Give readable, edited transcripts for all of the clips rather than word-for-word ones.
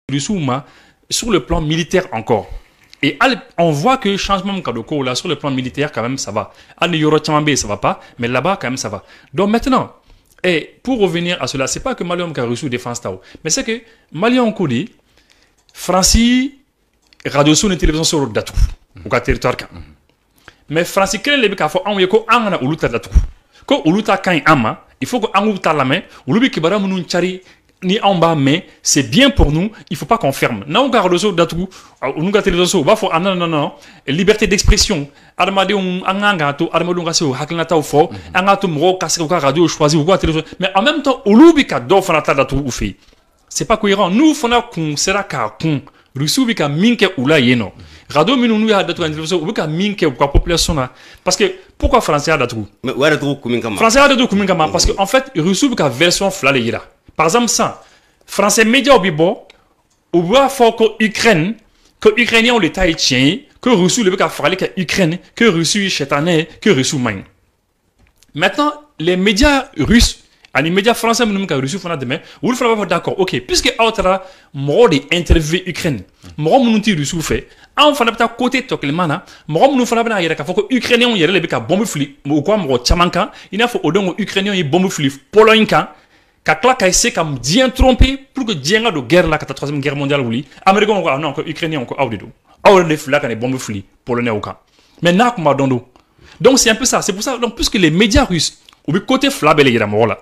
Russiw ma sur le plan militaire encore. Et on voit que changement ka don kow la sur le plan militaire, quand même, ça va. Hali ni yɔrɔ caman bɛ yen, ça va pas, mais là-bas, quand même, ça va. Donc maintenant, et pour revenir à cela, c'est pas que Maliens ka Russiw défense ta o, mais c'est que Maliens ko de Faransi radio so ni télévision so datugu u ka territoire kan. Mais Faransi kelen de bɛ k'a fɔ anw ye ko an kana olu ta datugu, ko olu ta ka ɲi an ma, il faut que an k'u ta lamɛn, olu bɛ kibaruya minnu cari ni anw b'a mɛn, c'est bien pour nous, il faut pas qu'on ferme. N'anw ka radio so datugu, olu ka télévision so, u b'a fɔ: ah non, non, non, liberté d'expression, adamadenw, an kan k'a to adamadenw ka se k'u hakilinataw fɔ, an k'a to mɔgɔw ka se k'u ka radio choisir, u ka télévision. Mais en même temps, olu bɛ ka dɔw fana ta datugu u fɛ yen. C'est pas cohérent. N'u fana kun sera k'a kun Rusiw bɛ ka min kɛ u la yen nɔ, radio minnu n'u y'a datugu ani télévision, u bɛ ka min kɛ u ka population na. Parce que pourquoi Français y'a datugu? Mais u y'a datugu kun min kama. Français y'a datugu kun min kama, parce que en fait, Rusiw bɛ ka version fila de yira. Par exemple sisan, Français médiaw bɛ bɔ, u b'a fɔ ko Ukraine, que Ukrainiens de ta ye tiɲɛ ye, que Rusiw de bɛ ka fagali kɛ Ukraine, que Rusiw ye sɛtanɛ ye, que Rusiw man ɲi. Maintenant, les médias russes ani médias français minnu bɛ ka Rusiw fana dɛmɛ, olu fana b'a fɔ: d'accord, ok, puisque aw taara mɔgɔw de interviewer Ukraine, mɔgɔ minnu tɛ Rusiw fɛ, anw fana bɛ taa côté tɔ kelenma na, mɔgɔ minnu fana bɛna yɛrɛ k'a fɔ ko Ukrainiens yɛrɛ de bɛ ka bombe fili u ka mɔgɔ caman kan, i n'a fɔ o don ko Ukrainiens ye bombe fili Pologne kan, ka tila ka essayer ka diɲɛ tromper pour que diɲɛ ka don guerre la, ka taa Troisième Guerre mondiale wuli. Américains ko: ah non, ko Ukrainiens ko aw de don, aw yɛrɛ de filila ka nin bombe fili Polonais kan. Mais n'a kun ma dɔn don. Donc c'est un peu ça, c'est pour ça. Donc puisque les médias russes, u bɛ côté fila bɛɛ de yira mɔgɔ la.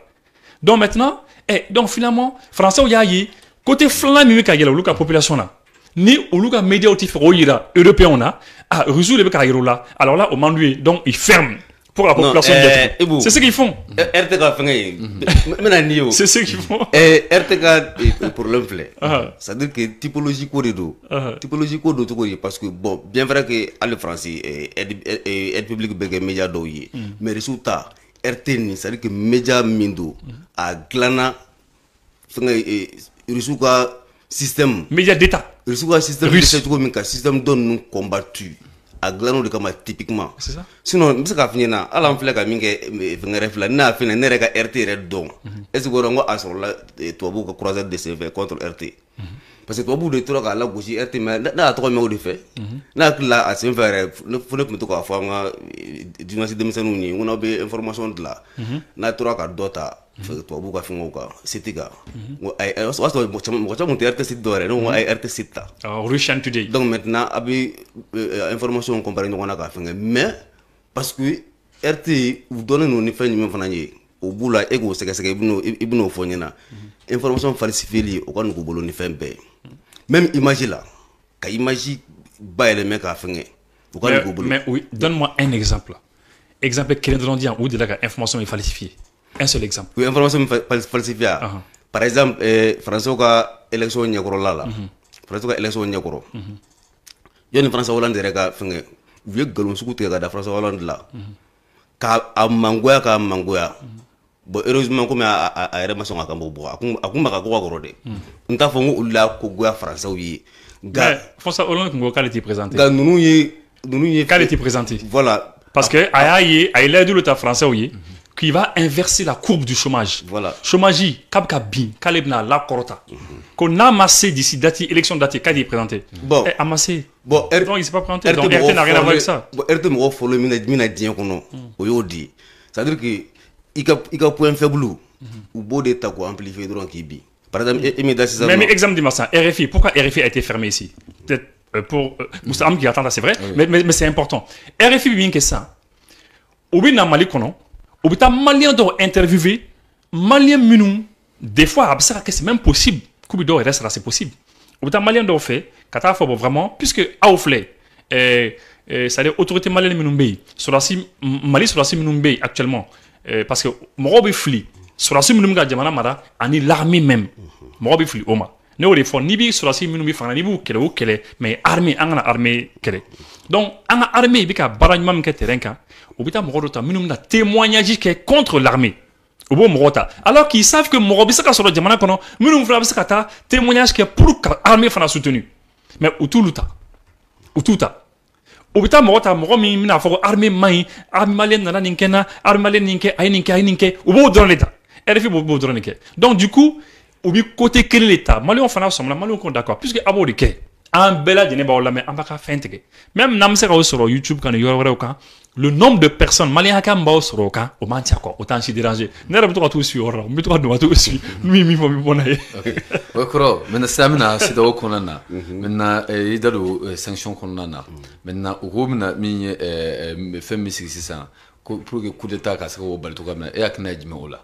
Donc maintenant, donc finalement, Français y'a ye côté filanan min bɛ ka yɛlɛ olu ka population na, ni olu ka médiaw tɛ fɛ k'o yira Européens na, ah, Russiw de bɛ k'a yira u la, alors là, o man d'u ye, donc ils ferment pour la population. Ibou, c'est ce qu'ils font. RT ka fɛngɛ ye, n bɛna nin ye o. C'est ce qu'ils font. RT ka problème filɛ, c'est à dire que typologie ko de don. Typologie ko don cogo di? Parce que bon, bien vrai que hali Faransi aide publique bɛ kɛ média dɔw ye, mais Russiw ta RT nin, c'est à dire que média min don, a dilanna fɛngɛ Russiw ka système. Média d'État. Russiw ka système bɛ kɛ cogo min ka système dɔ ninnu combattu, a dilan'o de kama typiquement. C'est ça. Sinon n bɛ se k'a f'i ɲɛna, hali an filɛ ka min kɛ fɛngɛ yɛrɛ filɛ, ne y'a f'i ɲɛna, ne yɛrɛ ka RT yɛrɛ dɔn, est ce que o dɔn ko a sɔrɔla tubabuw ka croisade de senfɛ contre RT, parce que tubabuw de tora k'a lagosi RT, mais ne y'a tɔgɔ mɛn o de fɛ. Ne hakili la, a senfɛ yɛrɛ, fo ne tun bɛ to k'a fɔ an ka journaliste denmisɛnninw ye n ko n'aw bɛ information dilan, n'a tora ka dɔ ta tubabuw ka fɛngɛw kan, site kan, n ko ayi, o y'a sɔrɔ mɔgɔ caman tun tɛ RT site dɔn yɛrɛ, ne ko a ye RT site ta. Russian Today. Donc maintenant, a bɛ information comparer ɲɔgɔn na k'a fɛngɛ, mais parce que RT u dɔnnen don ni fɛn jumɛn fana ye, o b'u la, e k'o sɛgɛsɛgɛ, i bɛn'o fɔ n ɲɛna. Information falsifiée, o ka nɔgɔn u bolo ni fɛn bɛɛ ye, même image la, ka image bayɛlɛmɛ k'a fɛngɛ, o ka nɔgɔn u bolo. Mais oui, donne-moi un exemple, exemple kelen dɔrɔn di yan, u delila ka information min falsifiée, un seul exemple. U ye information min falsifiée, par exemple, Français ka élection ɲɛkɔrɔla la, Français ka élection ɲɛkɔrɔ, yanni François Hollande yɛrɛ ka fɛngɛ, u ye nkalon sugu tigɛ ka da François Hollande la, k'a a mangoya, k'a mangoya. Bon, heureusement, komi a yɛrɛ ma sɔn ka kan bɔ, a kun ma ka ko ka kɔrɔ dɛ, n t'a fɔ n ko olu y'a ko goya Français ye, nka François Hollande kun ko k'ale t'i présenté. Nka ninnu ye K'ale t'i présenté. Voilà. Parce que a y'a ye, a ye layidu ta Français ye qu'il va inverser la courbe du chômage. Voilà. Chômage, k'a bɛ ka bin, k'ale bɛna lakɔrɔta. Ko n'a ma se d'ici date, élection date, k'ale y'i présenté. Bon. Eh, a ma se. Bon, Donc il s'est pas présenté. Donc RT n'a rien à voir avec ça. Bon, RT mɔgɔ fɔlɔ min na diɲɛ kɔnɔ, o y'o di. C'est à dire que i ka point faible, u b'o de ta k'o amplifier dɔrɔn k'i bin. Par exemple, e min da sisan. Mais exemple dis-moi ça. RFI, pourquoi RFI a été fermé ici? Peut-être pour Moussa qui attend, c'est vrai, mais c'est important. RFI bɛ min kɛ sisan, u bɛ na Mali kɔnɔ, u bɛ taa Malien dɔw interviewer, Malien minnu, des fois a bɛ se ka kɛ, c'est même possible k'u bɛ dɔw yɛrɛ sara, c'est possible. U bɛ taa Malien dɔw fɛ ka taa fɔ: bon, vraiment, puisque aw filɛ, c'est-à-dire autorité malienne minnu bɛ yen, sɔrɔdasi Mali, sɔrɔdasi minnu bɛ yen actuellement, parce que mɔgɔw bɛ fili sɔrɔdasi minnu bɛ ka jamana mara ani l'armée même, mɔgɔw bɛ fili o ma. Ne y'o de fɔ, n'i bɛ sɔrɔdasi minnu bɛ fanga la, n'i b'u kɛlɛ, o kɛlɛ, mais armée, an kana armée kɛlɛ. Donc an ka armée bɛ ka baara ɲuman min kɛ terrain kan, u bɛ taa mɔgɔ dɔ ta minnu bɛna témoignage kɛ contre l'armée, u b'o mɔgɔ ta, alors qu'ils savent que mɔgɔ bɛ se ka sɔrɔ jamana kɔnɔ minnu fana bɛ se ka taa témoignage kɛ pour ka armée fana soutenir, mais u t'olu ta, u t'u ta. U bɛ taa mɔgɔ ta, mɔgɔ min bɛna fɔ ko armée man ɲi, armée malienne nana nin kɛ n na, armée malienne nin kɛ, a ye nin kɛ, a ye nin kɛ, u b'o dɔrɔn de ta. RFI b'o dɔrɔn de kɛ. Donc du coup, U bɛ côté kelen de ta. Maliyɛnw fana sɔmina, maliyɛnw ko d'accord, puisque a b'o de kɛ, an bɛɛ lajɛlen b'aw lamɛn, an b'a ka fɛn tigɛ. Même n'an bɛ se k'aw sɔrɔ YouTube kan ni yɔrɔ wɛrɛw kan, le nombre de personnes maliyɛn hakɛ min b'aw sɔrɔ o kan, o man ca quoi, o t'an si déranger. Ne yɛrɛ bɛ to ka t'u suit o yɔrɔ la, n bɛ to ka don ka t'u suit, n'u ye min fɔ, n bɛ bɔ n'a ye. O kɔrɔ, maintenant sisan an bɛna CEDEAO kɔnɔna na. Maintenant i da don sanction kɔnɔna na. Maintenant u ko bɛna min ye fɛn min sigi sisan ko pour que coup d'état ka se k'o bali cogoya min na, e hakilina ye jumɛn o la?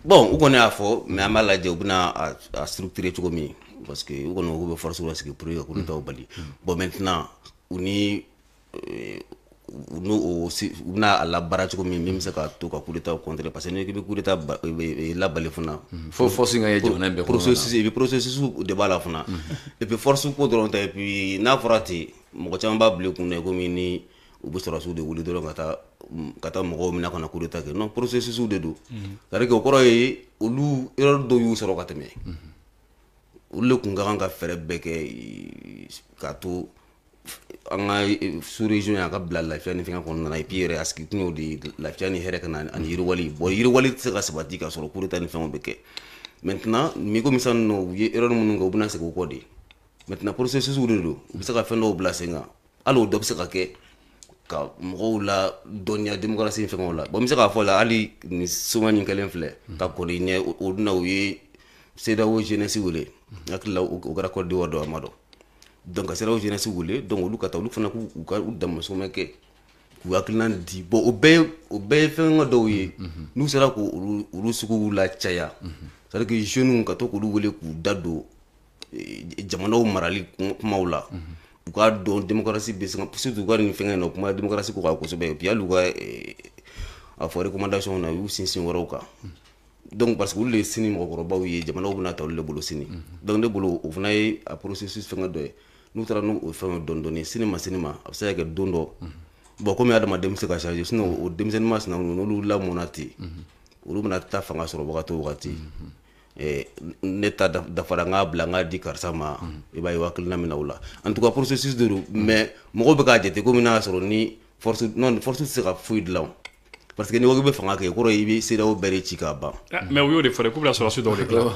Bon, u kɔni y'a fɔ, mais an b'a lajɛ u bɛna a structurer cogo min, parce que u kɔni ko bɛ force la sigi pour que ka coup d'état bali. Bon, maintenant u ni u n'o u bɛna a labaara cogo min, min bɛ se ka to ka coup d'état contrer, parce que n'i bɛ coup d'état labali fana, fo force in ka ye jamana in bɛɛ kɔnɔna na. Processus, et puis processus de b'a la fana, et puis force ko dɔrɔn tɛ. Et puis n'a fɔra ten, mɔgɔ caman b'a bila i kun na komi ni u bɛ sɔrɔdasiw de wuli dɔrɔn ka taa mɔgɔw minɛ ka na coup d'état kɛ. Non, processus de don. C'est à dire que o kɔrɔ ye olu erreur dɔw y'u sɔrɔ ka tɛmɛ, olu de kun ka kan ka fɛɛrɛ bɛɛ kɛ k'a to an ka sous région a ka bila lafiya ni fɛngɛ kɔnɔna na. Et puis yɛrɛ a sigi kun y'o de ye, lafiya ni hɛrɛ ka na ani yiriwali. Bon, yiriwali tɛ se ka sabati ka sɔrɔ coup d'état ni fɛnw bɛ kɛ. Maintenant ni komi sisan nɔ u ye erreur minnu kɛ, u bɛna segin u kɔ de. Maintenant processus de don, u bɛ se ka fɛn dɔw bila sen kan, hali o dɔ bɛ se ka kɛ ka mɔgɔw la dɔnniya démocratie ni fɛngɛw la. Bon, n bɛ se k'a fɔ la, hali nin sommet nin kɛlen filɛ ka kɔni ɲɛ, o dun na u ye CEDEAO jeunesse wele, n hakili la o kɛra Côte d'Ivoire dɔ, a ma dɔn. Donc ka CEDEAO jeunesse wele, donc olu ka taa, olu fana k'u ka u dama sommet kɛ k'u hakilina di. Bon, o bɛɛ ye fɛn dɔw ye n'u sera k'olu olu suguw la caya, c'est à dire que jeunes ka to k'olu wele k'u da don jamanaw marali kumaw la, u k'a dɔn démocratie bɛ se ka, surtout u ka nin fɛngɛ in na, u kuma démocratie ko kan kosɛbɛ. Et puis hali u ka a fɔ recommandation na, u y'u sinsin wɛrɛw kan. Donc parce que olu de ye sini mɔgɔkɔrɔbaw ye, jamanaw bɛna ta olu de bolo sini. Donc ne bolo, o fana ye a processus fɛngɛ dɔ ye. N'u taara n'o fɛnw ye dɔɔni dɔɔni, sini ma sini ma, a bɛ se ka kɛ don dɔ. Bon, komi adamaden bɛ se ka changer, sinon o denmisɛnnin masina ninnu, n'olu lamɔnna ten, olu bɛna taa fanga sɔrɔ wagati o wagati, ne ta dafara, n k'a bila n k'a di karisa ma, i b'a ye o hakilina min na o la. En tout cas processus de don, mais mɔgɔw bɛ k'a jate komi n'a y'a sɔrɔ ni force, non, force tɛ se ka foyi dilan o, parce que ni ko k'i bɛ fanga kɛ, o kɔrɔ ye i bɛ CEDEAO bɛɛ de ci k'a ban. Mais u y'o de fɔ dɛ, k'u bɛna sɔrɔdasi dɔw de dilan.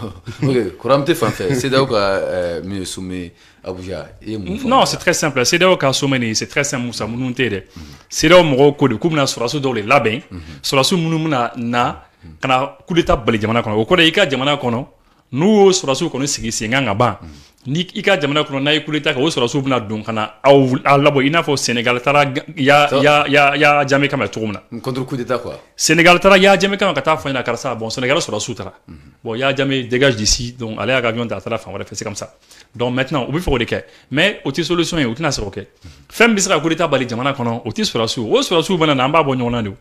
Ok, Kuramte fan fɛ, CEDEAO ka min ye sommet Abuja, i ye mun faamu? Non, c'est très simple. CEDEAO ka sommet nin, c'est très simple, Musa, minnu tɛ dɛ. CEDEAO mɔgɔw ko de k'u bɛna sɔrɔdasi dɔw de labɛn, sɔrɔdasi minnu bɛna na ka na coup d'état bali jamana kɔnɔ. O kɔrɔ ye i ka jamana kɔnɔ, n'u y'o sɔrɔdasiw kɔni sigi sen kan ka ban, ni i ka jamana kɔnɔ n'a ye coup d'état kɛ, o sɔrɔdasiw bɛna don ka na aw labɔ, i n'a fɔ Sénégal taara ya ya ya Yahya Jammeh kama cogo min na. Contre coup d'état quoi. Sénégal taara Yahya Jammeh kama ka taa fɔ ɲɛna karisa, bon, Sénégal sɔrɔdasiw taara. Bon, Yahya Jammeh dégage d'ici, donc ale y'a ka avion ta, a taara fan wɛrɛ fɛ, c'est comme ça. Donc maintenant u bɛ fɛ k'o de kɛ, mais o tɛ solution ye, u tɛna se k'o kɛ. Fɛn min bɛ se ka coup d'état bali jamana kɔnɔ, o tɛ sɔrɔdasiw, o sɔrɔdasiw bɛna na, an b'a bɔ ɲɔgɔn na de.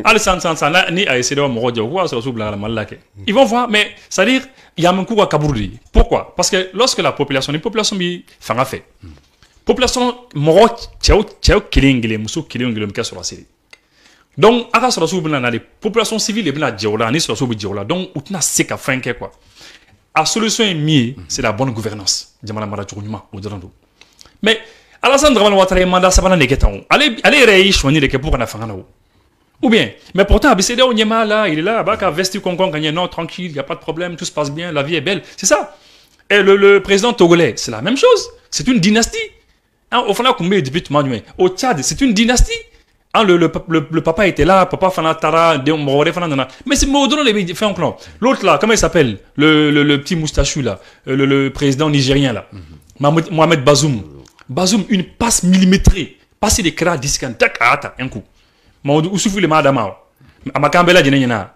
Hali sisan sisan sisan ni a ye CEDEAO mɔgɔw jɛ, u k'u ka sɔrɔdasiw bila ka na Mali la kɛ. Ils vont voir, mais c'est à dire yan bɛ k'u ka kaburu de ye. Pourquoi? Parce que lorsque la population, ni population bɛ fanga fɛ, population mɔgɔ cɛw cɛw kelen kelen, muso kelen kelen bɛ kɛ sɔrɔdasi de. Donc a ka sɔrɔdasiw bɛna na de, population civile de bɛna jɛ o la, ani sɔrɔdasiw bɛ jɛ o la, donc u tɛna se ka fɛn kɛ quoi. A solution ye min ye, c'est la bonne gouvernance, jamana maracogo ɲuman, o dɔrɔn don. Mais Alassane Dramane Ouattara ye mandat sabanan de kɛ tan o, ale yɛrɛ ye sonyani de kɛ pour ka na fanga na o. Ou bien, mais pourtant, a bɛ CEDEAO ɲɛmaa la, il est là, a b'a ka veste kɔnkɔn ka ɲɛ, non, tranquille, y a pas de problème, tout se passe bien, la vie est belle, c'est ça. Et le président togolais, c'est la même chose, c'est une dynastie. Hein, o fana tun bɛ yen depuis tuma jumɛn? Au Tchad, c'est une dynastie. Hein, le papa était là, papa fana taara, den mɔgɔ wɛrɛ fana nana. Mais c'est mɔgɔ dɔrɔn de bɛ fɛn kɔnɔ. L'autre là, comment il s'appelle? Le petit moustachu là, le président nigérien là, Mohamed Bazoum. Bazoum, une passe millimétrée, passe de kɛra disi kan, tac, a y'a ta un coup. Mamadou Issoufou le m'a dama. A ma k'an bɛɛ lajɛlen ɲɛna.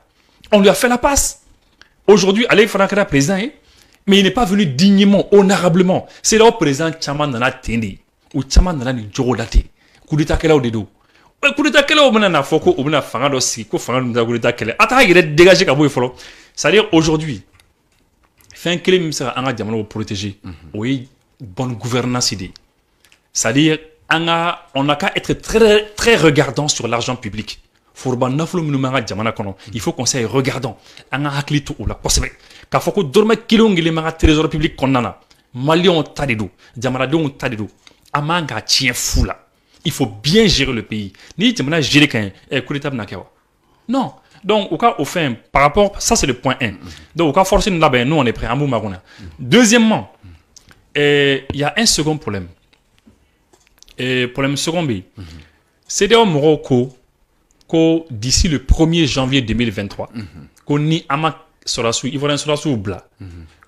On lui a fait la passe. Aujourd'hui, ale fana kɛra président ye, mais il n'est pas venu dignement, honorablement. C'est là où président caman nana ten de. U caman nana nin cogo la ten. Coup d'état kɛlaw de don. Coup d'état kɛlaw bɛna na fɔ ko u bɛna fanga dɔ sigi, ko fanga dun tɛ coup d'état kɛlɛ. A t'a yɛrɛ dégager ka bɔ yen fɔlɔ. C'est-à-dire aujourd'hui, fɛn kelen min bɛ se ka an ka jamanaw protéger, o ye bonne gouvernance de ye. C'est-à-dire an ka, on n'a qu'à être très très regardant sur l'argent public. Foroba nafolo minnu b'an ka jamana kɔnɔ, il faut qu'on soit regardant. An ka hakili to o la kosɛbɛ. K'a fɔ ko dɔrɔmɛ kelen o kelen b'an ka trésor public kɔnɔna na, maliyɛnw ta de don, jamanadenw ta de don. An man k'a tiɲɛ fu la. Il faut bien gérer le pays. Ni jamana gérer ka ɲɛ, coup d'état bɛna kɛ wa? Non. Donc au cas au fin par rapport, ça c'est le point 1. Donc au cas force là, ben nous on est prêt, an b'u makɔnɔ. Deuxièmement, il y a un second problème. Et problème second bɛ yen. CEDEAO mɔgɔw ko d'ici le 1er janvier 2023, ko ni an ma sɔrɔdasiw, Ivoirien sɔrɔdasiw bila,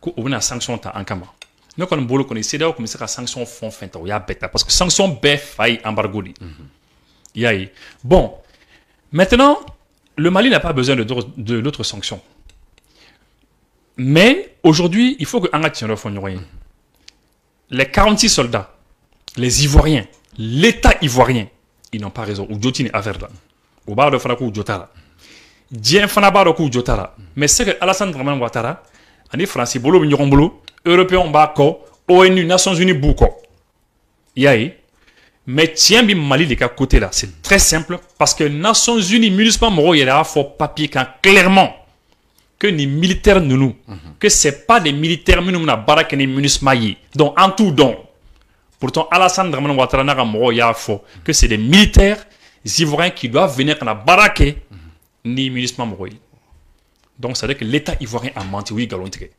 ko u bɛna sanction ta an kama. Ne kɔni bolo kɔni, CEDEAO tun bɛ se ka sanction fɛn o fɛn ta, u y'a bɛɛ ta, parce que sanction bɛɛ fa ye embargo de ye. I y'a ye. Bon, maintenant, le Mali n'a pas besoin de d'autres sanctions. Mais aujourd'hui, il faut que an ka tiɲɛ dɔ fɔ ɲɔgɔn ye. Les 46 soldats, les Ivoiriens, l'État ivoirien, ils n'ont pas raison. U jo tɛ nin affaire la. U b'a dɔn fana k'u jo t'a la. Diɲɛ fana b'a dɔn k'u jo t'a la. Mais c'est que Alassane Dramane Ouattara ani Faransi bolo bɛ ɲɔgɔn bolo, Européens b'a kɔ, ONU, Nations Unies b'u kɔ. I y'a ye. Mais tiɲɛ bɛ Mali de ka côté la. C'est très simple, parce que Nations Unies, MINUSMA mɔgɔw yɛrɛ y'a fɔ papier kan clairement que ni militaires ninnu, que c'est pas des militaires minnu bɛna baara kɛ ni MINUSMA ye. Donc an t'u dɔn. Pourtant Alassane Dramane Ouattara n'a ka mɔgɔw y'a fɔ que c'est des militaires ivoiriens qui doivent venir ka na baara kɛ ni MINUSMA mɔgɔw ye. Donc c'est à dire que l'État ivoirien a menti, u ye nkalon tigɛ.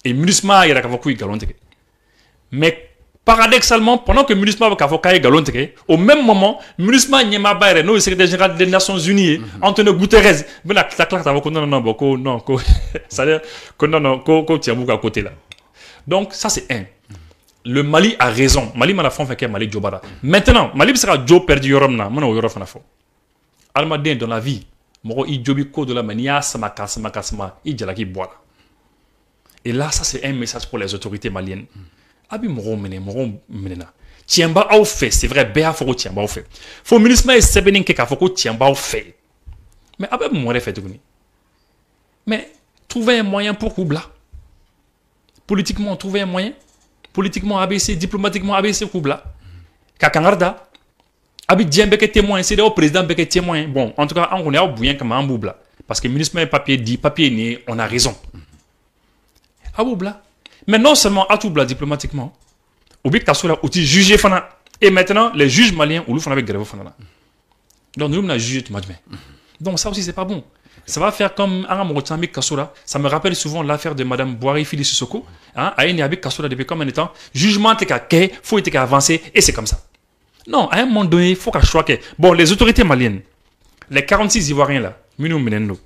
Et MINUSMA y'a yira k'a fɔ k'u ye nkalon tigɛ. Mais paradoxalement, pendant que MINUSMA bɛ k'a fɔ k'a ye nkalon tigɛ, au même moment, MINUSMA ɲɛmaaba yɛrɛ, n'o ye secrétaire général des Nations Unies ye, Antonio Guterres, bɛna tila ka taa fɔ ko non, non, non, bon, ko non, ko c'est-à-dire que non, non, ko tiɲɛ b'u ka côté la. Donc ça c'est un. Le Mali a raison. Mali mana fɛn o fɛn kɛ, Mali jo b'a la. Maintenant, Mali bɛ se ka jo perdu yɔrɔ min na, n bɛna o yɔrɔ fana fɔ. Adamaden, dans la vie, mɔgɔ i jo bɛ ko dɔ la, mais n'i y'a sama ka sama ka sama, i jalaki bɔ a la. Et là, ça c'est un message pour les autorités maliennes. A bɛ mɔgɔw minɛ, mɔgɔw minɛna. Tiɲɛ b'aw fɛ, c'est vrai, bɛɛ y'a fɔ ko tiɲɛ b'aw fɛ. Fo MINUSMA ye sɛbɛnni kɛ k'a fɔ ko tiɲɛ b'aw fɛ. Mais a bɛ mun wɛrɛ fɛ tuguni? Mais trouvez un moyen pour k'u bila. Politiquement, trouvez un moyen. Politiquement, ABC, diplomatiquement, ABC k'u bila. Ka kangari da. A bɛ diɲɛ bɛɛ kɛ témoin, CEDEAO président bɛɛ kɛ témoin. Bon, en tout cas, an kɔni y'aw bonya kama, an b'u bila. Parce que MINUSMA ye papier di, papier nin ye, on a raison. A b'u bila. Mais non seulement a t'u bila diplomatiquement, u bɛ kaso la, u ti juger fana. Et maintenant, les juges maliens, olu fana bɛ grève fana la. Donc ninnu bɛna juger tuma jumɛn? Donc ça aussi, c'est pas bon. Ça va faire comme an ka mɔgɔ caman bɛ kaso la. Ça me rappelle souvent l'affaire de Madame Bouaré Fily Sissoko. Hein, a ye nin, a bɛ kaso la depuis combien de temps? Jugement tɛ ka kɛ, foyi tɛ ka avancer, et c'est comme ça. Non, à un moment donné, il faut ka choix kɛ. Bon, les autorités maliennes, les 46 Ivoiriens là, minnu minɛnen don.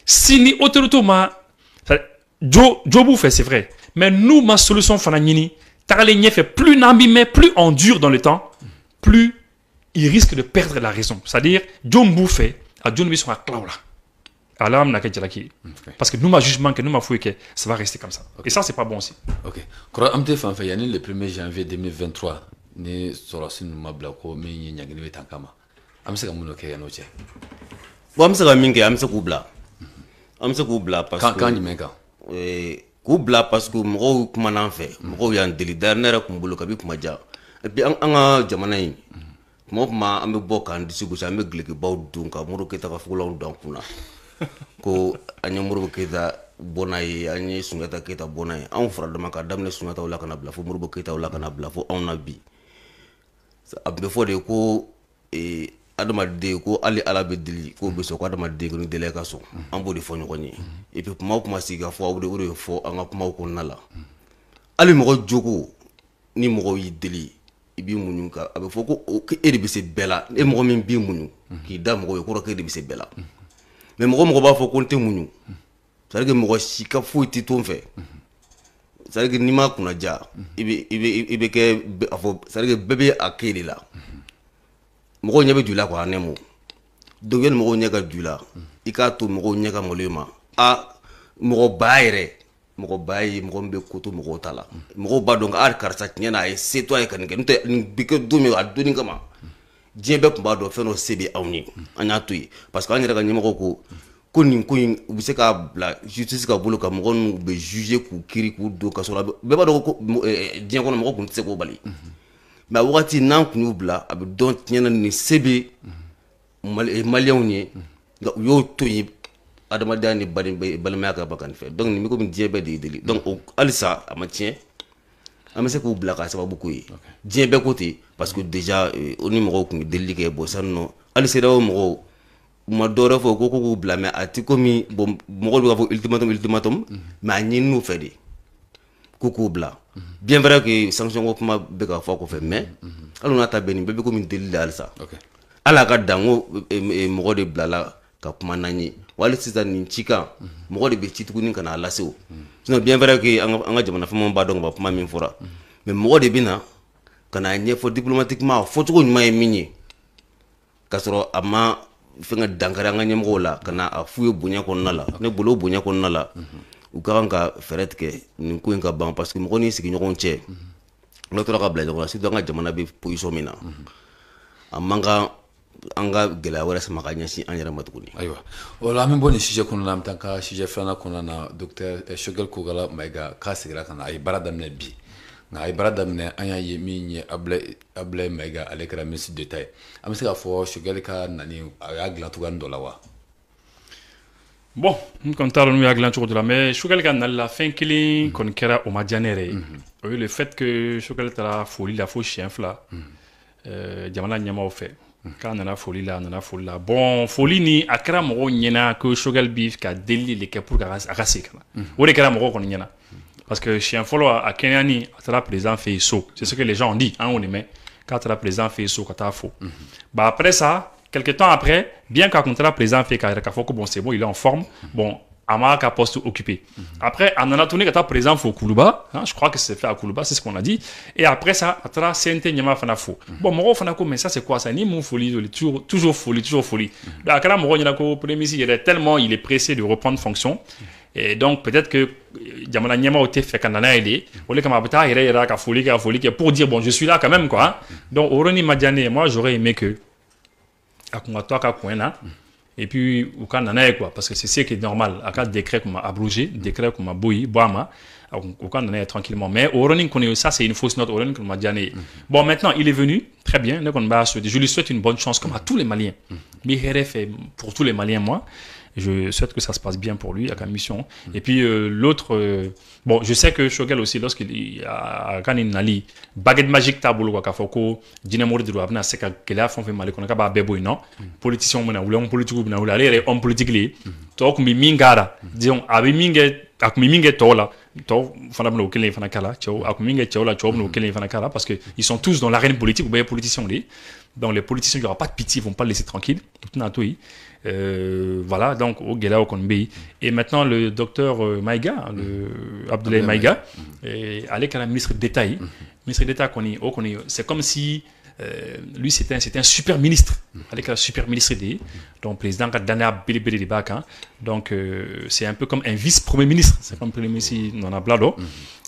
Si ni autorité ma jo jo b'u fɛ, c'est vrai. Mais nous, ma solution fana ɲini, tagalen ɲɛfɛ, plus n'an b'i mɛn, plus on dure dans le temps, plus il risque de perdre la raison. C'est-à-dire, jo min b'u fɛ, a jo bɛ sɔn ka tila o la. A laban bɛna kɛ jalaki ye. Parce que n'u ma jugement kɛ, n'u ma foyi kɛ, ça va rester comme ça. Et ça, c'est pas bon aussi. Ok. Kɔrɔ, an bɛ fan fɛ yanni le 1er janvier 2023 ni sɔrɔdasi ninnu ma bila, ko min ye ɲangili bɛ ta kama, an bɛ se ka mun de kɛ yan'o cɛ? Bon, an bɛ se ka min kɛ, an bɛ se k'u bila. An bɛ se k'u bila parce que kan jumɛn kan? K'u bila parce que mɔgɔw kumana an fɛ, mɔgɔw y'an deli. D'ailleurs, ne yɛrɛ kun bolo kabi kuma jan. Et puis an ka jamana in, tuma o tuma an bɛ bɔ k'an disi gosi, an bɛ dulokibaw don ka Modibo Keyita ka fugulanw don an kunna, ko an ye Modibo Keyita bɔnna ye, an ye Sunjata Keyita bɔnna ye. Anw fara dama ka daminɛ Sunjataw la ka na bila fo Modibo Keyitaw la, ka na bila fo anw na bi. A bɛ fɔ de ko adamaden, ko hali Ala bɛ deli k'o bɛ sɔn, ko adamaden ko ni deli ka sɔn. An b'o de fɔ ɲɔgɔn ye. Et puis kuma o kuma, sigi ka fɔ, o de fɔ an ka kumaw kɔnɔna la. Hali mɔgɔ jogo, ni mɔgɔw y'i deli, i b'i muɲu ka a bɛ fɔ ko e de bɛ se bɛɛ la. E mɔgɔ min b'i muɲu k'i da mɔgɔw ye, kɔrɔ k'e de bɛ se bɛɛ la. Mais mɔgɔ mɔgɔ b'a fɔ ko n tɛ muɲu, c'est à dire que mɔgɔ si ka foyi tɛ to n fɛ. C'est à dire que n'i ma kunnaja, i bɛ kɛ a fɔ, c'est à dire que bɛɛ bɛ a kɛ de la. Mɔgɔw ɲɛ bɛ jɔ i la quoi, en un mot. Donc yanni mɔgɔw ɲɛ ka jɔ i la, i k'a to mɔgɔw ɲɛ ka malo i ma. A mɔgɔba yɛrɛ, mɔgɔba ye mɔgɔ min bɛ ko to mɔgɔw ta la, mɔgɔw b'a dɔn ko a karisa, tiɲɛ na, a ye se to a ye ka nin kɛ. N'o tɛ, nin bɛ kɛ don min, a donni kama, diɲɛ bɛɛ tun b'a dɔn fɛn dɔ se bɛ anw ye. An y'a to yen parce que an yɛrɛ ka ɲɛmɔgɔw ko nin ko in, u bɛ se k'a bila justice ka bolo kan, mɔgɔ ninnu bɛ juger k'u kiiri k'u don kaso la. Bɛɛ b'a dɔn ko diɲɛ kɔnɔ mɔgɔ tun tɛ se k'o bali. Mais a wagati n'an tun y'u bila, a bɛ dɔn tiɲɛ na nin se bɛ Maliyɛnw ye. Nka u y'o to yen, adamadenya ni balimaya ka ban fɛ. Donc nin bɛ komi diɲɛ bɛɛ de y'i deli. Donc halisa a ma tiɲɛ, an bɛ se k'u bila k'a sababu k'o ye. Diɲɛ bɛɛ ko ten, parce que déjà o ni mɔgɔw tun ye delili kɛ. Bon, sisan nɔ, hali CEDEAO mɔgɔw U ma dɔ wɛrɛ fɔ ko k'u bila, mais a ti komi bon, mɔgɔw bɛ k'a fɔ ultimatum ultimatum, mais a ɲinini fɛ de ko k'u bila. Bien vrai que sanction ko kuma bɛ ka fɔ a kɔfɛ, mais hali n'a ta bɛɛ, nin bɛɛ bɛ komi deli de halisa. Hali a ka dan ko mɔgɔ de bilala ka kuma n'an ye, wa hali sisan nin cikan, mɔgɔ de bɛ ci tuguni ka n'a lase o. Sinon, bien vrai que an ka jamana faamaw b'a dɔn ka ban kuma min fɔra, mais mɔgɔ de bɛ na ka n'a ɲɛfɔ diplomatiquement, a fɔcogo ɲuman ye min ye, k'a sɔrɔ a ma fɛn ka dankari an ka ɲɛmɔgɔw la, ka na a f'u ye bonya kɔnɔna la. Ne bolo, o bonya kɔnɔna la, u ka kan ka fɛɛrɛ tigɛ nin ko in ka ban, parce que mɔgɔ n'i sigiɲɔgɔnw cɛ, n'o tora ka bila ɲɔgɔn na, surtout an ka jamana bɛ position min na, a man kan an ka gɛlɛya wɛrɛ sama ka ɲɛsin an yɛrɛ ma tuguni. Ayiwa, o la an bɛ bɔ nin sujet kɔnɔna na, an bɛ taa ka sujet filanan kɔnɔna na. Docteur Choguel Kokalla Maïga k'a seginna ka na, a ye baara daminɛ bi. Nka a ye baara daminɛ, an y'a ye min ye Abdoulaye Maïga, ale kɛra ministre d'État ye. An bɛ se k'a fɔ Choguel ka nani, a y'a dilan cogoya dɔ la wa? Bon, n kɔni t'a dɔn n'u y'a dilan cogo dɔ la, mais Choguel ka nali la, fɛn kelen kɔni kɛra, o ma diya ne yɛrɛ ye. O ye le fait que Choguel taara foli la fo siɲɛ 2 jamana ɲɛmaaw fɛ, k'a nana foli la, a nana foli la. Bon, foli ni a kɛra mɔgɔw ɲɛna ko Choguel bi ka delili de kɛ pour que a ka segin ka na. O de kɛra mɔgɔw kɔni ɲɛna, parce que siɲɛ fɔlɔ, a kɛnɛyani, a taara président fɛ yen so. C'est ce que les gens ont dit, an y'o de mɛn, k'a taara président fɛ yen so ka taa fo. Bah, après ça, quelque temps après, bien k'a kun taara président fɛ yen k'a yɛrɛ k'a fɔ ko bon, c'est bon, il est en forme, bon, a m'a ka poste occupé. Après, a nana tuguni ka taa président fo Kuluba, hein, je crois que c'est fait à Kuluba, c'est ce qu'on a dit. Et après ça, a taara CNT ɲɛmaa fana fo. Bon, mɔgɔw fana ko mais ça, c'est quoi ça? Ni mun foli, toujours, toujours foli, toujours foli. Donc a kɛra mɔgɔw ɲɛna ko premier ministre yɛrɛ, tellement il est pressé de reprendre fonction. Et donc peut-être que jamana ɲɛmaaw tɛ fɛ ka na n'a ye de, o de kama a bɛ taa yɛrɛ yɛrɛ ka foli kɛ, ka foli kɛ pour dire bon, je suis là quand même, quoi. Donc o yɔrɔnin ma diya ne ye. Moi, j'aurais aimé que a kun ka to a ka coin na et puis u ka na n'a ye, quoi, parce que c'est ce qui est normal. A ka décret kun ma abrogé, décret kun ma bɔ yen, bɔ a ma, u ka na n'a ye tranquillement. Mais o yɔrɔnin kɔni, ça, c'est une fausse note, o yɔrɔnin kɔni ma diya ne ye. Bon, maintenant il est venu, très bien, ne kɔni b'a souhaiter, je lui souhaite une bonne chance, comme à tous les Maliens. N bɛ hɛrɛ fɛ pour tous les Maliens. Moi, je souhaite que ça se passe bien pour lui, à la mission. Et puis l'autre, bon, je sais que Choguel aussi, lorsqu'il a quand il nali, baguette magique t'a bolo, quoi, k'a fɔ ko jinɛ mori de don, a bɛna se ka gɛlɛya fɛn o fɛn Mali kɔnɔ k'a b'a bɛɛ bɔ yen nɔ. Politicien bɛna wuli, homme politique bɛna wuli, ale yɛrɛ ye homme politique le ye. Tɔw kun bɛ min k'a la, disons, a bɛ min kɛ, a kun bɛ min kɛ tɔw la, tɔw fana bɛna o kelen fana k'a la. Cɛw, a kun bɛ min kɛ cɛw la, cɛw bɛna o kelen fana k'a la, parce que ils sont tous dans l'arène politique, u bɛɛ ye politiciens de ye. Donc les politiciens, il n'y aura pas de pitié, ils vont pas le laisser tranquille. Tout n'a tout. Voilà, donc o gɛlɛyaw kɔni bɛ yen. Et maintenant, le docteur Maïga, le Abdoulaye Maïga, ale kɛra ministre d'État ye. Ministre d'État kɔni, o kɔni, c'est comme si lui, c'est un super ministre. Ale kɛra super ministre de ye. Donc président ka danaya belebele de b'a kan. Donc c'est un peu comme un vice-premier ministre. C'est comme premier ministre nɔnabila dɔ.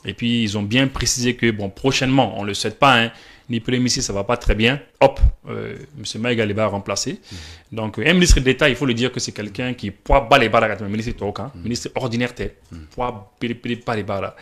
Et puis ils ont bien précisé que bon, prochainement, on le souhaite pas, hein, ni premier ministre, ça va pas très bien, hop, M. Maïga va remplacer. Donc, un ministre d'État, il faut le dire que c'est quelqu'un qui poids bas les barres, ministre tɔw kan, ministre ordinaire tɛ, poids belebele ba de b'a la.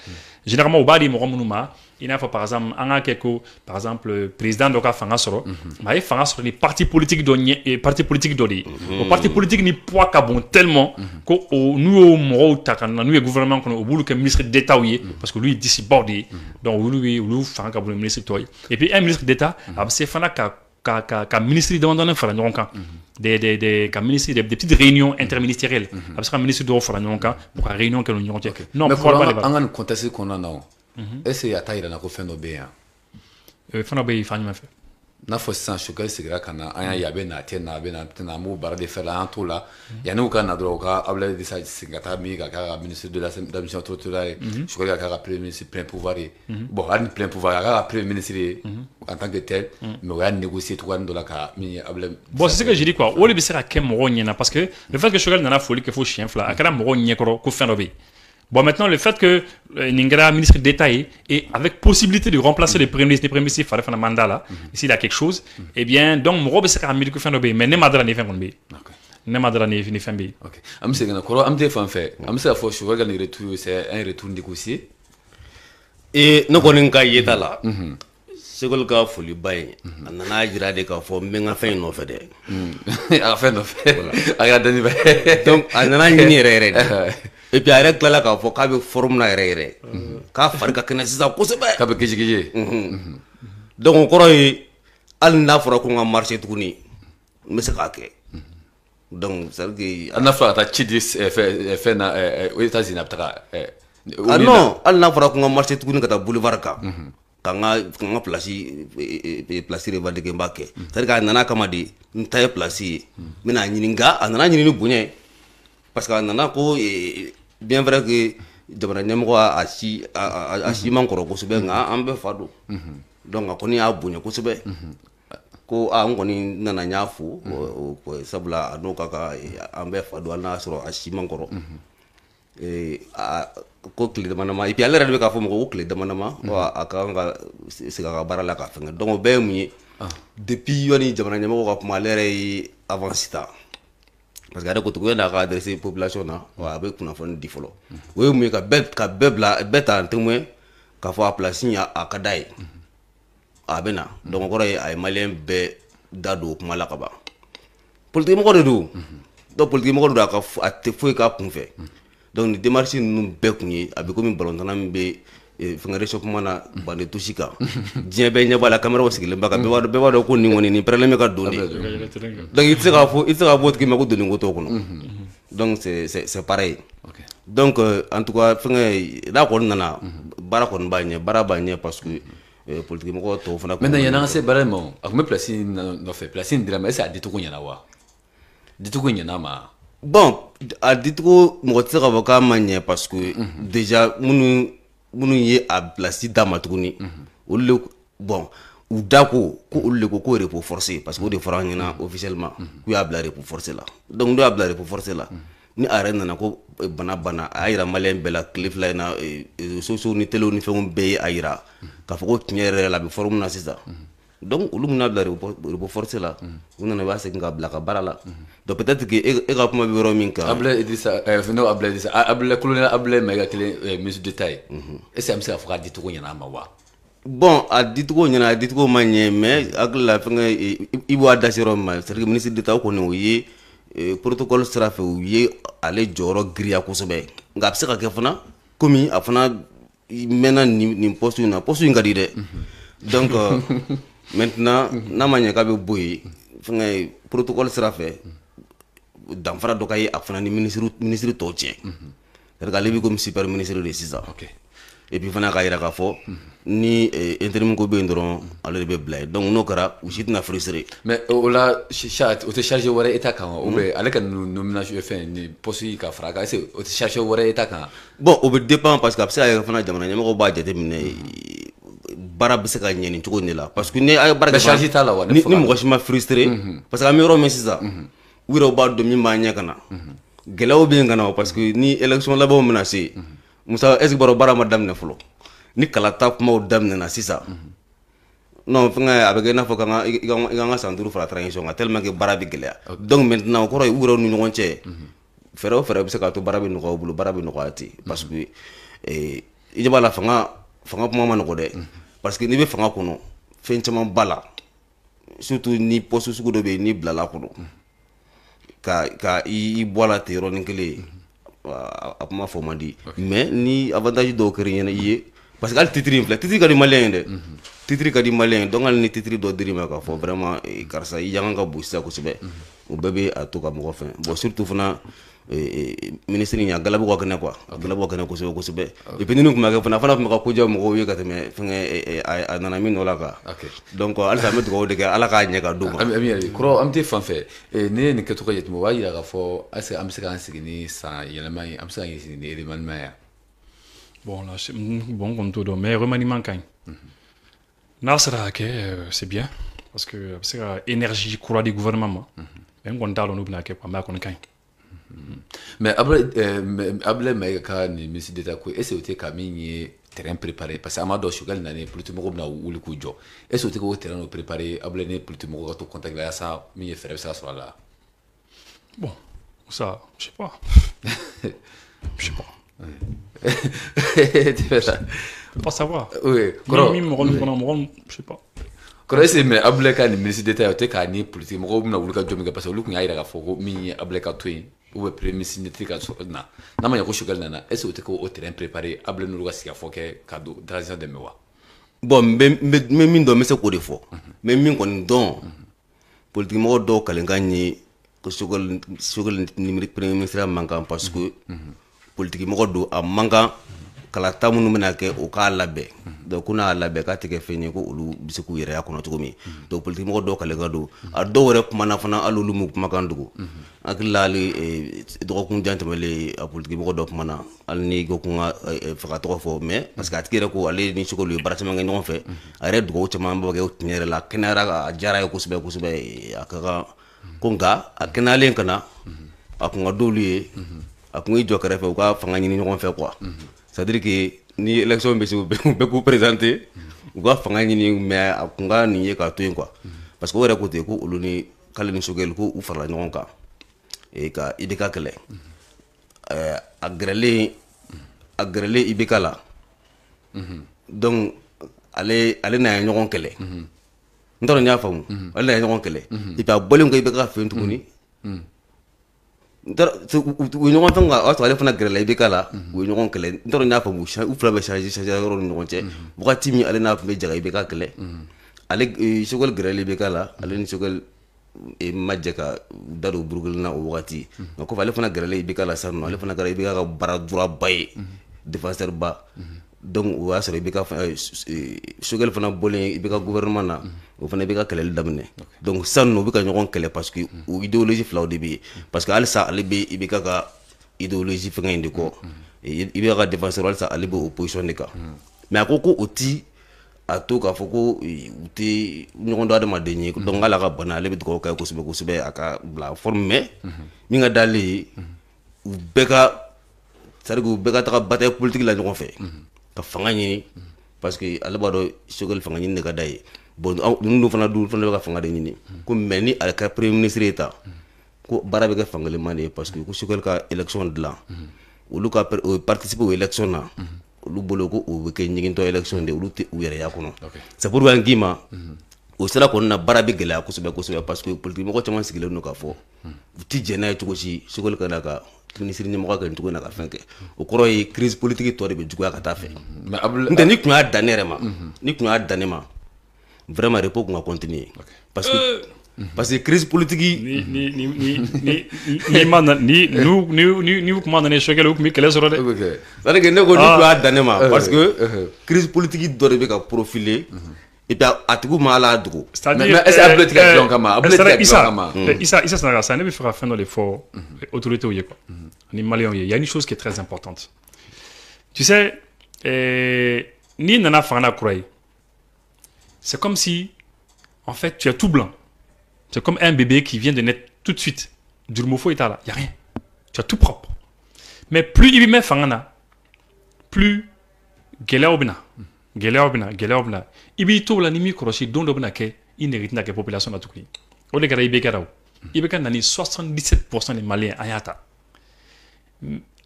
Généralement, u b'a di mɔgɔ minnu ma, i n'a fɔ par exemple, an k'a kɛ ko par exemple, président dɔ ka fanga sɔrɔ, mais a ye fanga sɔrɔ ni parti politique dɔ ɲɛ, parti politique dɔ de ye. O parti politique ni poids ka bon tellement ko o n'u y'o mɔgɔw ta ka na n'u ye gouvernement kɔnɔ, u b'olu kɛ ministre d'État ye, parce que olu ye disibaw de ye. Donc olu ye, olu fanga ka bon ni ministre tɔw ye. Et puis un ministre d'État, a bɛ se fana ka ministre damadɔni fara ɲɔgɔn kan. Des ka ministre des petites réunions interministérielles. A bɛ se ka ministre dɔw fara ɲɔgɔn kan pour ka réunion kɛ u ni ɲɔgɔn cɛ. Non, mais an ka nin contexte kɔnɔna na o, est ce que a t'a yira n na ko fɛn dɔ bɛ yen? Fɛn dɔ bɛ yen fan jumɛn fɛ? N'a fɔ sisan Choguel seginna ka na, an y'a ye a bɛ na, a tɛ na, a bɛ na, a tɛ na, an b'o baara de fɛ la, an t'o la. Yanni u ka na dɔrɔn, u ka Abdoulaye Dissa segin ka taa min ka k'a ka ministre de l'administration territoriale ye, Choguel ka k'a ka premier ministre plein pouvoir ye. Bon, hali ni plein pouvoir, a k'a ka premier ministre ye en tant que tel, mais o y'a négocier cogoya dɔ la ka min ye Abdoulaye. Bon, c'est ce que je dis, quoi. O de bɛ se ka kɛ mɔgɔw ɲɛna, parce que le fait que Choguel nana foli kɛ fo siɲɛ 2, a kɛra mɔgɔw ɲɛkɔrɔ ko fɛn dɔ bɛ yen. Bon, maintenant, le fait que nin kɛra ministre d'État et avec possibilité de remplacer le premier ministre, le premier ministre fari fana mandat là, s'il y a quelque chose, eh bien, donc, mɔgɔw bɛ se k'a miiri ko fɛn dɔ bɛ yen, mais ne ma dara ni fɛn kɔni bɛ yen. Ne ma dara ni fɛn bɛ yen. Ok. An bɛ segin ka na kɔrɔ, an bɛ fan fɛ. An bɛ se k'a fɔ Choguel ka nin retour, c'est un retour négocié? Ee, ne kɔni ka yeta la, Choguel ka foliba in, a nana jira de k'a fɔ n bɛ n ka fɛn in nɔfɛ dɛ. A ka fɛn nɔfɛ. A kɛra dani ba. Donc a nana ɲini yɛrɛ yɛrɛ de. Et puis a yɛrɛ tilala k'a fɔ k'a bɛ forme na yɛrɛ yɛrɛ, k'a fari ka kɛnɛ sisan kosɛbɛ. K'a bɛ geje geje. Donc o kɔrɔ ye, hali n'a fɔra ko n ka marcher tuguni, n bɛ se k'a kɛ. Donc c'est à dire que hali n'a fɔra ka taa ci di fɛn na États-Unis, a bɛ taga. Ah non, hali n'a fɔra ko n ka marcher tuguni ka taa boulevard kan, ka n ka place revendiquer, n b'a kɛ. C'est à dire que a nana kama de, n ta ye place ye, n bɛna ɲini. Nka a nana ɲini ni bonya ye, parce que a nana ko bien vrai que jamana ɲɛmɔgɔ a si man kɔrɔ kosɛbɛ, nka an bɛɛ fa don. Donc a kɔni y'a bonya kosɛbɛ ko a n kɔni nana, n y'a fo, sabula a n'o ka kan, an bɛɛ fa don, hali n'a y'a sɔrɔ a si man kɔrɔ. Ko tile dama dama, et puis ale yɛrɛ de bɛ k'a fɔ mɔgɔ ko tile dama dama a ka kan ka segin a ka baara la k'a fɛngɛ. Donc o bɛɛ ye mun ye? Depuis yanni jamana ɲɛmɔgɔ ka kuma, ale yɛrɛ ye avance ta, parce que a yɛrɛ ko tugun yanni a ka adressé population na, a bɛ kunnafoni di fɔlɔ. O ye mun ye? Ka bɛɛ bila, bɛɛ ta en témoin k'a fɔ a place in a ka d'a ye, a bɛ na. Donc o kɔrɔ ye a ye malien bɛɛ da don o kuma la ka ban. Politique mɔgɔ de don. Donc politique mɔgɔ de don, a ka a tɛ foyi k'a kun fɛ. Donc nin démarche ninnu bɛɛ kun ye, a bɛ komi balontanna min bɛ fɛngɛ réchauffement na bande touche kan, diɲɛ bɛɛ ɲɛ b'a la, caméraw sigilen b'a kan, bɛɛ b'a dɔn ko nin kɔni nin pɛrɛnlen bɛ ka don de. Donc i tɛ se k'a fɔ o tigi ma ko donni ko t'o kɔnɔ. Donc c'est pareil. Donc en tout cas, fɛngɛ n'a kɔni nana, baara kɔni b'a ɲɛ, baara b'a ɲɛ, parce que politique mɔgɔ tɔw fana. Maintenant, yan'an ka se baara in ma, a tun bɛ place in nɔfɛ, place in dira ma, est ce que a dicogo ɲɛna wa? Dicogo ɲɛna ma? Bon, a dicogo, mɔgɔ tɛ se k'a fɔ k'a ma ɲɛ, parce que déjà minnu ye a place d'a ma tuguni, olu de, bon, u da ko olu de ko repos forcé, parce que o de fɔra an ɲɛna officiellement k'u y'a bila repos forcé la. Donc n'u y'a bila repos forcé la, ni a yɛrɛ nana ko bana banna, a y'a yira malien bɛɛ la tile 2 in na, réseaux sociaux ni téléw ni fɛnw bɛɛ ye a yira k'a fɔ ko tiɲɛ yɛrɛ yɛrɛ la, a bɛ forme na sisan. Donc olu mun y'a bila repos forcé la, u nana, u b'a segin k'a bila ka baara la. Donc peut-être que e ka kuma bɛ yɔrɔ min kan. Abdoulaye Idrissa, non, Abdoulaye Idrissa, Abdoulaye, colonel Abdoulaye Maïga kelen, ministre d'État ye, est ce que an bɛ se k'a fɔ k'a dicogo ɲɛna a ma wa? Bon, a dicogo ɲɛna, a dicogo ma ɲɛ, mais hakili la, fɛngɛ i b'a da se yɔrɔ min ma, c'est à dire que ministre d'État, o kɔni o ye protocole sira fɛ, u ye ale jɔyɔrɔ giriya kosɛbɛ. Nka a bɛ se ka kɛ fana komi a fana mɛnna nin poste in na, poste in ka di dɛ. Donc maintenant, n'a ma ɲɛ k'a bɛ bɔ yen, fɛngɛ protocole sira fɛ, danfara dɔ ka ye a fana ni ministre tɔw cɛ, c'est à dire ale bɛ komi super ministre de sisan. Et puis fana k'a yira k'a fɔ ni intérim ko bɛ yen dɔrɔn, ale de bɛ bila yen. Donc n'o kɛra, u si tɛna frustré. Mais o la, o tɛ charge wɛrɛ État kan wa? Ou bien ale ka nomination fɛn ni poste ka fara a kan, est ce que o tɛ charge wɛrɛ État kan? Bon, o bɛ dépend, parce que a bɛ se ka kɛ fana jamana ɲɛmɔgɔw b'a jateminɛ baara bɛ se ka ɲɛ nin cogo in de la, parce que ni a ye baara kɛ, charge t'a la wa? Ni mɔgɔ si ma frustré, parce que an bɛ yɔrɔ min sisan, u yɛrɛ b'a dɔn min b'a ɲɛ ka na, gɛlɛyaw bɛ yen ka na, parce que ni élection labanw bɛna se, Musa, est ce que b'a dɔn baara ma daminɛ fɔlɔ, ni kalata kumaw daminɛna sisan, non, fɛngɛ a bɛ kɛ i n'a fɔ k'an ka i ka san 5 fara transition kan, tellement que baara bɛ gɛlɛya. Donc maintenant, o kɔrɔ ye u yɛrɛ ni ɲɔgɔn cɛ, fɛɛrɛ o fɛɛrɛ bɛ se k'a to baara bɛ nɔgɔya u bolo, baara bɛ nɔgɔya ten, parce que i ɲɛ b'a la, fanga kuma ma nɔgɔ dɛ, parce que n'i bɛ fanga kɔnɔ, fɛn caman b'a la, surtout ni poste sugu dɔ bɛ yen, n'i bilala kɔnɔ ka i bɔ a la ten yɔrɔnin kelen, a kuma fɔ man di. Mais ni avantage dɔw kɛra i ɲɛna i ye, parce que hali titre in filɛ, titre ka di malien ye dɛ, titre ka di malien ye. Donc hali ni titre dɔ dir'i ma k'a fɔ vraiment karisa i yankan ka bon sisan kosɛbɛ, o bɛɛ bɛ a to ka mɔgɔ fɛn. Bon, surtout fana ministre in, a galabu ka kɛnɛ quoi, a galabu ka kɛnɛ kosɛbɛ kosɛbɛ. Et puis ni nin tun ma kɛ fana, a fana tun bɛ ka ko diya mɔgɔw ye ka tɛmɛ fɛngɛ a nana min nɔ la kan. Donc halisa an bɛ dugawu de kɛ, Ala k'a ɲɛ ka d'u ma. Ami kɔrɔ, an bɛ fan fɛ, ne ye nin kɛcogo jateminɛ, o b'a yira k'a fɔ est ce que an bɛ se k'an sigi ni san yɛlɛma ye, an bɛ se k'an sigi ni remaniement ye? Bon, là, bon, comme tout, mais remaniement ka ɲi. N'a sera ka kɛ, c'est bien, parce que a bɛ se ka énergie kura di gouvernement ma. Mais n kɔni t'a dɔn n'u bɛna kɛ quoi, mais a kɔni ka ɲi. Mais Abdoulaye Maïga ka nin ministre d'État ko, est ce que o tɛ ka min ye terrain préparé? Parce que an b'a dɔn Choguel nalen, politique mɔgɔw bɛna wuli k'u jɔ. Est ce que o tɛ k'o terrain dɔ préparé, Abdoulaye ni politique mɔgɔw ka to contact la, yaasa min ye fɛɛrɛ bɛ se ka sɔrɔ a la? Bon, ça, je sais pas. Je sais pas. Tu fais ça. Je peux pas savoir. Oui. Kɔrɔ min mɔgɔ min kɔnɔ, mɔgɔ, je sais pas. Kɔrɔ, est ce que mais Abdoulaye ka nin ministre d'État, o tɛ k'a ni politique mɔgɔw bɛna wuli ka jɔ min kɛ? Parce que olu tun y'a yira k'a fɔ ko min ye Abdoulaye ka to yen, ou bien premier ministre ka sɔrɔ na, n'a ma ɲɛ ko Choguel nana, est ce que o tɛ k'o terrain préparé, Abdoulaye n'olu ka sigikafɔ kɛ ka don transition dɛmɛ wa? Bon, n bɛ min dɔn, n bɛ se k'o de fɔ. N bɛ min kɔni dɔn, politique mɔgɔ dɔw kalenkan ye Ko Choguel ni premier ministre man kan, parce que politique mɔgɔ don, a man kan kalata minnu bɛna kɛ, o k'a labɛn. Donc ko n'a y'a labɛn, k'a tɛ kɛ fɛn ye ko olu bɛ se k'u yɛrɛ y'a kɔnɔ cogo min. Donc politique mɔgɔ dɔw kale ka don a dɔw yɛrɛ kumana fana, hali olu m'u kumakan dogo. Hakili la, hali dɔgɔkun jan tɛmɛlen, a politique mɔgɔ dɔ kumana, hali ni ko kun ka faga tɔgɔ fɔ, mais parce que a tigi yɛrɛ ko ale ni Choguel ye baara caman kɛ ɲɔgɔn fɛ, a yɛrɛ dugawu caman bɛ kɛ tiɲɛ yɛrɛ la, a kɛnɛyara, a diyara ye kosɛbɛ kosɛbɛ. A ka kan ko nka a kɛnɛyalen ka na, a kun ka d'olu ye, a kun y'i jɔ kɛrɛfɛ, u ka fanga ɲini ɲɔgɔn fɛ quoi. C'est à dire que ni élection bɛ se, u bɛɛ k'u présenter, u ka fanga ɲini, mais a kun ka nin ye k'a to yen quoi, parce que o yɛrɛ ko ten ko olu ni k'ale ni Choguel ko u farala ɲɔgɔn kan ka IBK kɛlɛ. A gɛrɛlen IBK la, donc ale n'a ye ɲɔgɔn kɛlɛ. N t'a dɔn n y'a faamu. Ale n'a ye ɲɔgɔn kɛlɛ, et puis a bɔlen kɔ IBK fɛ yen tuguni, u ye ɲɔgɔn fɛn, o y'a sɔrɔ ale fana gɛrɛla IBK la, u ye ɲɔgɔn kɛlɛ. N t'a dɔn n y'a faamu. U fila bɛ changer yɔrɔ ni ɲɔgɔn cɛ. Wagati min ale n'a tun bɛ jaga IBK kɛlɛ, ale Choguel gɛrɛla IBK la, ale ni Choguel ma jɛ ka da don burukelen na o wagati. Nka kɔfɛ, ale fana gɛrɛla IBK la sisan nɔ, ale fana kɛra IBK ka bara droit ba ye, défenseur ba. Donc o y'a sɔrɔ IBK, Choguel fana bɔlen IBK gouvernement na, o fana IBK kɛlɛli daminɛ. Donc sisan nɔ, u bɛ ka ɲɔgɔn kɛlɛ parce que o idéologie filaw de bɛ yen, parce que halisa ale bɛ IBK ka idéologie fɛngɛ in de kɔ, IBK ka défenseur, halisa ale bɛ o position de kan. Mais a ko ko o ti a to k'a fɔ ko u tɛ ɲɔgɔn dɔn adamaden ye. Donc hali a ka bana, ale bɛ dugawu kɛ kosɛbɛ kosɛbɛ a ka bila forme. Mais min ka d'ale ye, u bɛɛ ka, c'est à dire que u bɛɛ ka taga bataille politique la ɲɔgɔn fɛ ka fanga ɲini, parce que ale b'a dɔn Choguel fanga ɲini de ka d'a ye. Bon, ninnu fana dun fana bɛ ka fanga de ɲini ko, mais ni ale kɛra premier ministre ye tan, ko baara bɛ kɛ fankelenma de ye, parce que ko Choguel ka élection dilan, olu ka participer o élection na, olu bolo ko o bɛ kɛ ɲigintɔ élection de, olu tɛ u yɛrɛ y'a kɔnɔ. C'est pourquoi n k'i ma, o sira kɔni na, baara bɛ gɛlɛya kosɛbɛ kosɛbɛ, parce que politique mɔgɔ caman sigilen don k'a fɔ u ti jɛn n'a ye cogo si, Choguel ka na ka minisiri ɲɛmɔgɔ kɛ nin cogo in na ka fɛn kɛ. O kɔrɔ ye crise politique tɔ de bɛ juguya ka taa fɛ. N tɛ ni kun y'a dan ne yɛrɛ ma, ni kun y'a dan ne ma, vraiment repos kun ka continuer, parce que crise politique. Ni ma na ni ni ni ni kuma nana Choguel, u tun bɛ kɛlɛ sɔrɔ dɛ. C'est à dire que ne ko ni kun y'a dan ne ma, parce que crise politique dɔ de bɛ ka profiler, et puis a tigiw ma ala dogo. C'est-à-dire, mais est-ce que a bolo tigɛ dilan kama, a bolo tigɛ dilan kama? Issa Sanara, sa, ne bɛ fɛ ka fɛn dɔ de fɔ autorités ye quoi, ani Maliens ye. Il y a une chose qui est très importante. Tu sais, n'i nana fanga na kura ye, c'est comme si en fait tu es tout blanc. C'est comme un bébé qui vient de naître tout de suite. Jurumu foyi t'a la, y a rien. Tu es tout propre. Mais plus i bɛ mɛn fanga na, plus gɛlɛyaw bɛ na, gɛlɛyaw bɛ na, gɛlɛyaw bɛ na. I b'i to o la, ni m'i kɔlɔsi, don dɔ bɛ na kɛ, i nege tɛna kɛ population na tuguni. O de kɛra IBK la o. IBK nana ni 77% des Maliens an y'a ta.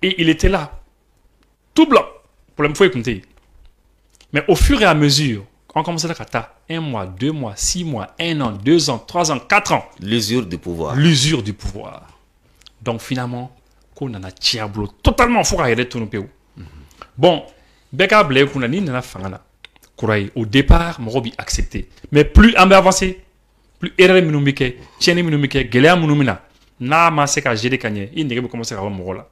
Et il était là, tout blanc. Problème foyi tun tɛ yen. Mais au fur et à mesure, on commençait à taa un mois, 2 mois, 6 mois, un an, 2 ans, 3 ans, 4 ans. L'usure du pouvoir. L'usure du pouvoir. Donc finalement, ko nana tiɲɛ a bolo totalement fo k'a yɛrɛ tunu pewu. Bon, bɛɛ k'a bila i kunna, n'i nana fanga la kura ye, au départ mɔgɔ b'i accepter, mais plus an bɛ avancer, plus erreur minnu bɛ kɛ, tiɲɛni minnu bɛ kɛ, gɛlɛya minnu bɛ na, n'a ma se ka gérer ka ɲɛ, i nege bɛ commencer ka bɔ mɔgɔ la.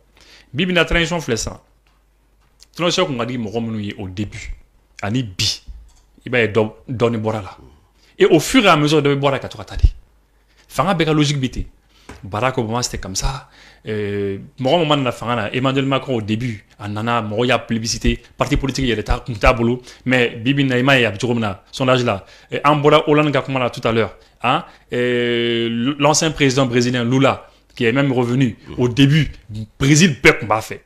Bi bi in na, transition filɛ sisan, transition kun ka di mɔgɔ minnu ye au début ani bi, i b'a ye dɔ dɔɔni bɔra la. Et au fur et à mesure, dɔ bɛ bɔra ka to ka taa de. Fanga bɛɛ ka logique bɛ ten. Barack Obama, c'était comme ça. Mɔgɔ min ma nana fanga na, Emmanuel Macron, au début a nana, mɔgɔw y'a plébiscité, parti politique yɛrɛ t'a kun t'a bolo, mais bi bi in na, i m'a ye a bɛ cogo min na sondage la. An bɔra Hollande ka kuma la tout à l'heure, hein, l'ancien président brésilien Lula qui est même revenu, au début Brésil bɛɛ tun b'a fɛ.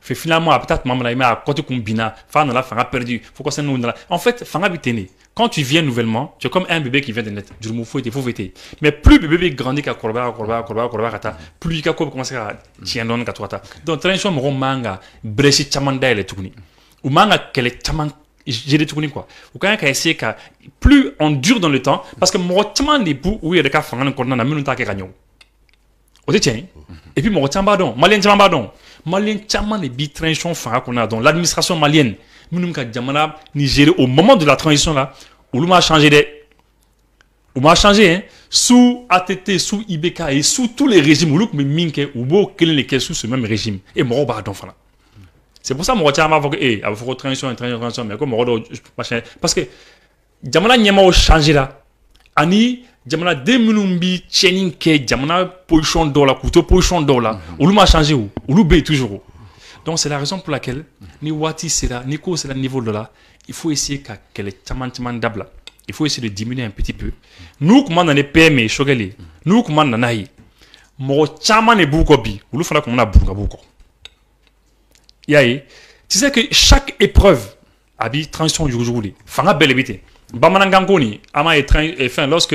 Fait finalement a bɛ taa tuma min na, i m'a ye a côté kun binna f'a nana fanga perdu fo kɔsɛbɛ n'u nana. En fait, fanga bɛ ten de. Quand tu viens nouvellement, tu es comme un bébé qui vient de naître, jurumu foyi tɛ, foyi tɛ. Mais plus bébé bɛ grandir ka kɔrɔbaya, ka kɔrɔbaya, kɔrɔbaya, kɔrɔbaya ka taa, plus i ka ko bɛ commencer ka tiɲɛ dɔɔnin ka to ka taa. Donc transition mɔgɔw man ka brèche caman dayɛlɛ tuguni, u man ka kɛlɛ caman gérer tuguni quoi. U ka kan ka essayer ka plus on dure dans le temps, parce que mɔgɔ caman de b'u u yɛrɛ ka fanga nin kɔnɔna na minnu t'a kɛ ka ɲɛ. O tɛ tiɲɛ ye. Et puis mɔgɔ caman b'a dɔn, Malien caman b'a dɔn, Malien caman de bi transition fanga kɔnɔna na. Donc l'administration malienne minnu ka jamana ni gérer au moment de la transition là, olu ma changé dɛ. U ma changé, hein. Sous ATT, sous IBK et sous tous les régimes, olu tun bɛ min kɛ, u b'o kelen de kɛ sous ce même régime. Et mɔgɔw b'a dɔn fana. C'est pour ça mɔgɔ caman b'a fɔ ko a bɛ fɔ ko transition, transition, transition, mais ko mɔgɔ dɔw machin, parce que jamana ɲɛmaaw changé la, ani jamanaden minnu bi tiɲɛni kɛ jamana position dɔw la, k'u to position dɔw la, olu ma changé o, olu bɛ yen toujours. Donc c'est la raison pour laquelle ni waati sera, ni ko sera niveau dɔ la, il faut essayer ka kɛlɛ caman caman dabila. Il faut essayer de diminuer un petit peu. N'u kun ma na ni PM ye, Choguel ye, n'u kun ma na n'a ye, mɔgɔ caman de b'u kɔ bi, olu fana kun bɛna burun ka b'u kɔ. I y'a ye, tu sais que chaque épreuve a bi transition jugujugu de, fanga bɛɛ de bɛ ten. Bamanankan ko nin, an m'a ye fɛn, lorsque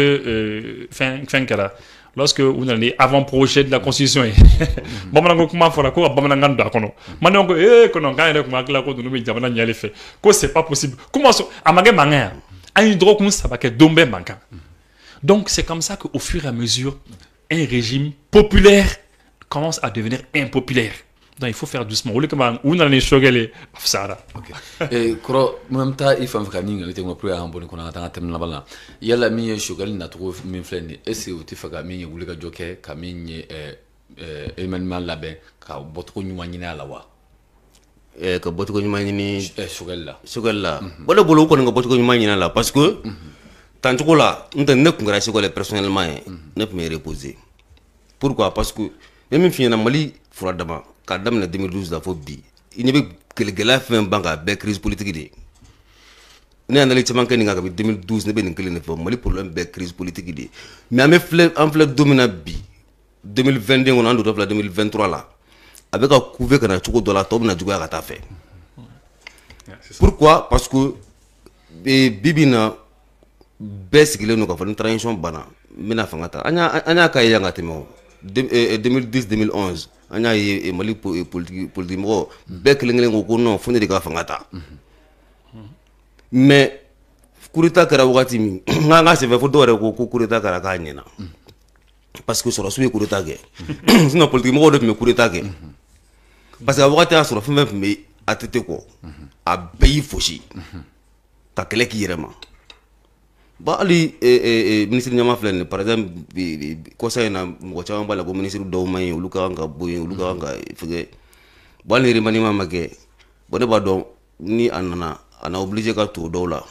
fɛn kɛra, lorsque u nana ni avant projet de la constitution ye, bamanankan kuma fɔra ko ka bamanankan don a kɔnɔ, maliyɛnw ko ee kɔnɔ k'an yɛrɛ tun hakili la ko ninnu bɛ jamana ɲɛli fɛ, ko c'est pas possible. Kuma sɔn a ma kɛ mankan ye, an ye dɔgɔkun 3 kɛ don bɛɛ mankan. Donc c'est comme ça qu'au fur et à mesure, un régime populaire commence à devenir impopulaire. Donc il faut faire doucement. Olu kama u nana ni Choguel ye, a fisayara. Kɔrɔ mun bɛ taa i fan fɛ ka ɲininkali kɛ pour que an bɔ nin kɔnɔ, an ka taa an ka thème laban la. Yala min ye Choguel nacogo min filɛ nin ye, est ce que u tɛ fɛ ka min ye wuli ka jɔ kɛ, ka min ye événement labɛn ka bɔcogo ɲuman ɲini a la wa? Ka bɔcogo ɲuman ɲini Choguel la. Choguel la. Bon, ne bolo, u kɔni ka bɔcogo ɲuman ɲini a la, parce que tancogo la, n tɛ ne kun kɛra Choguel personnellement ye, ne tun bɛ reposer. Pourquoi? Parce que ne min f'i ɲɛna, Mali fura dama k'a daminɛ 2012 la fo bi, i ɲɛ bɛ kɛlɛ fɛn ban k'a bɛɛ crise politique de ye. Ne ye analyse caman kɛ nin kan kabi 2012, ne bɛ nin kelen de fɔ: Mali problème bɛɛ crise politique de ye. Mais an bɛ filɛ, an filɛ don min na bi, 2022 kɔnɔ, an dontɔ filɛ 2023 la, a bɛ ka couver ka na cogo dɔ la, tɔ bɛna juguya ka taa fɛ. Pourquoi? Parce que bi bi in na, bɛɛ sigilen don k'a fɔ ni transition banna, n bɛna fanga ta. An y'a k'a ye yan ka tɛmɛ o 2010, 2011, an y'a ye Mali politique mɔgɔ bɛɛ kelen kelen ko ko non, fo ne de ka fanga ta. Mais coup d'état kɛra wagati min, n k'an ka senfɛ fo dɔw yɛrɛ ko ko coup d'état kɛra k'a ɲɛna, parce que sɔrɔsiw ye coup d'état kɛ, sinon politique mɔgɔw de tun bɛ coup d'état kɛ, parce que a wagati y'a sɔrɔ fɛn fɛn tun bɛ ATT kɔ, a bɛɛ y'i fosi ka kɛlɛ k'i yɛrɛ ma. Bon, hali ministre ɲɛma filɛ nin ye, par exemple, kɔsa in na, mɔgɔ caman b'a la ko ministre dɔw man ɲi, olu ka kan ka bɔ yen, olu ka kan ka fɛngɛ. Bon, hali ni remaniement ma kɛ, bon, ne b'a dɔn ni a nana, a na obligé ka to dɔw la.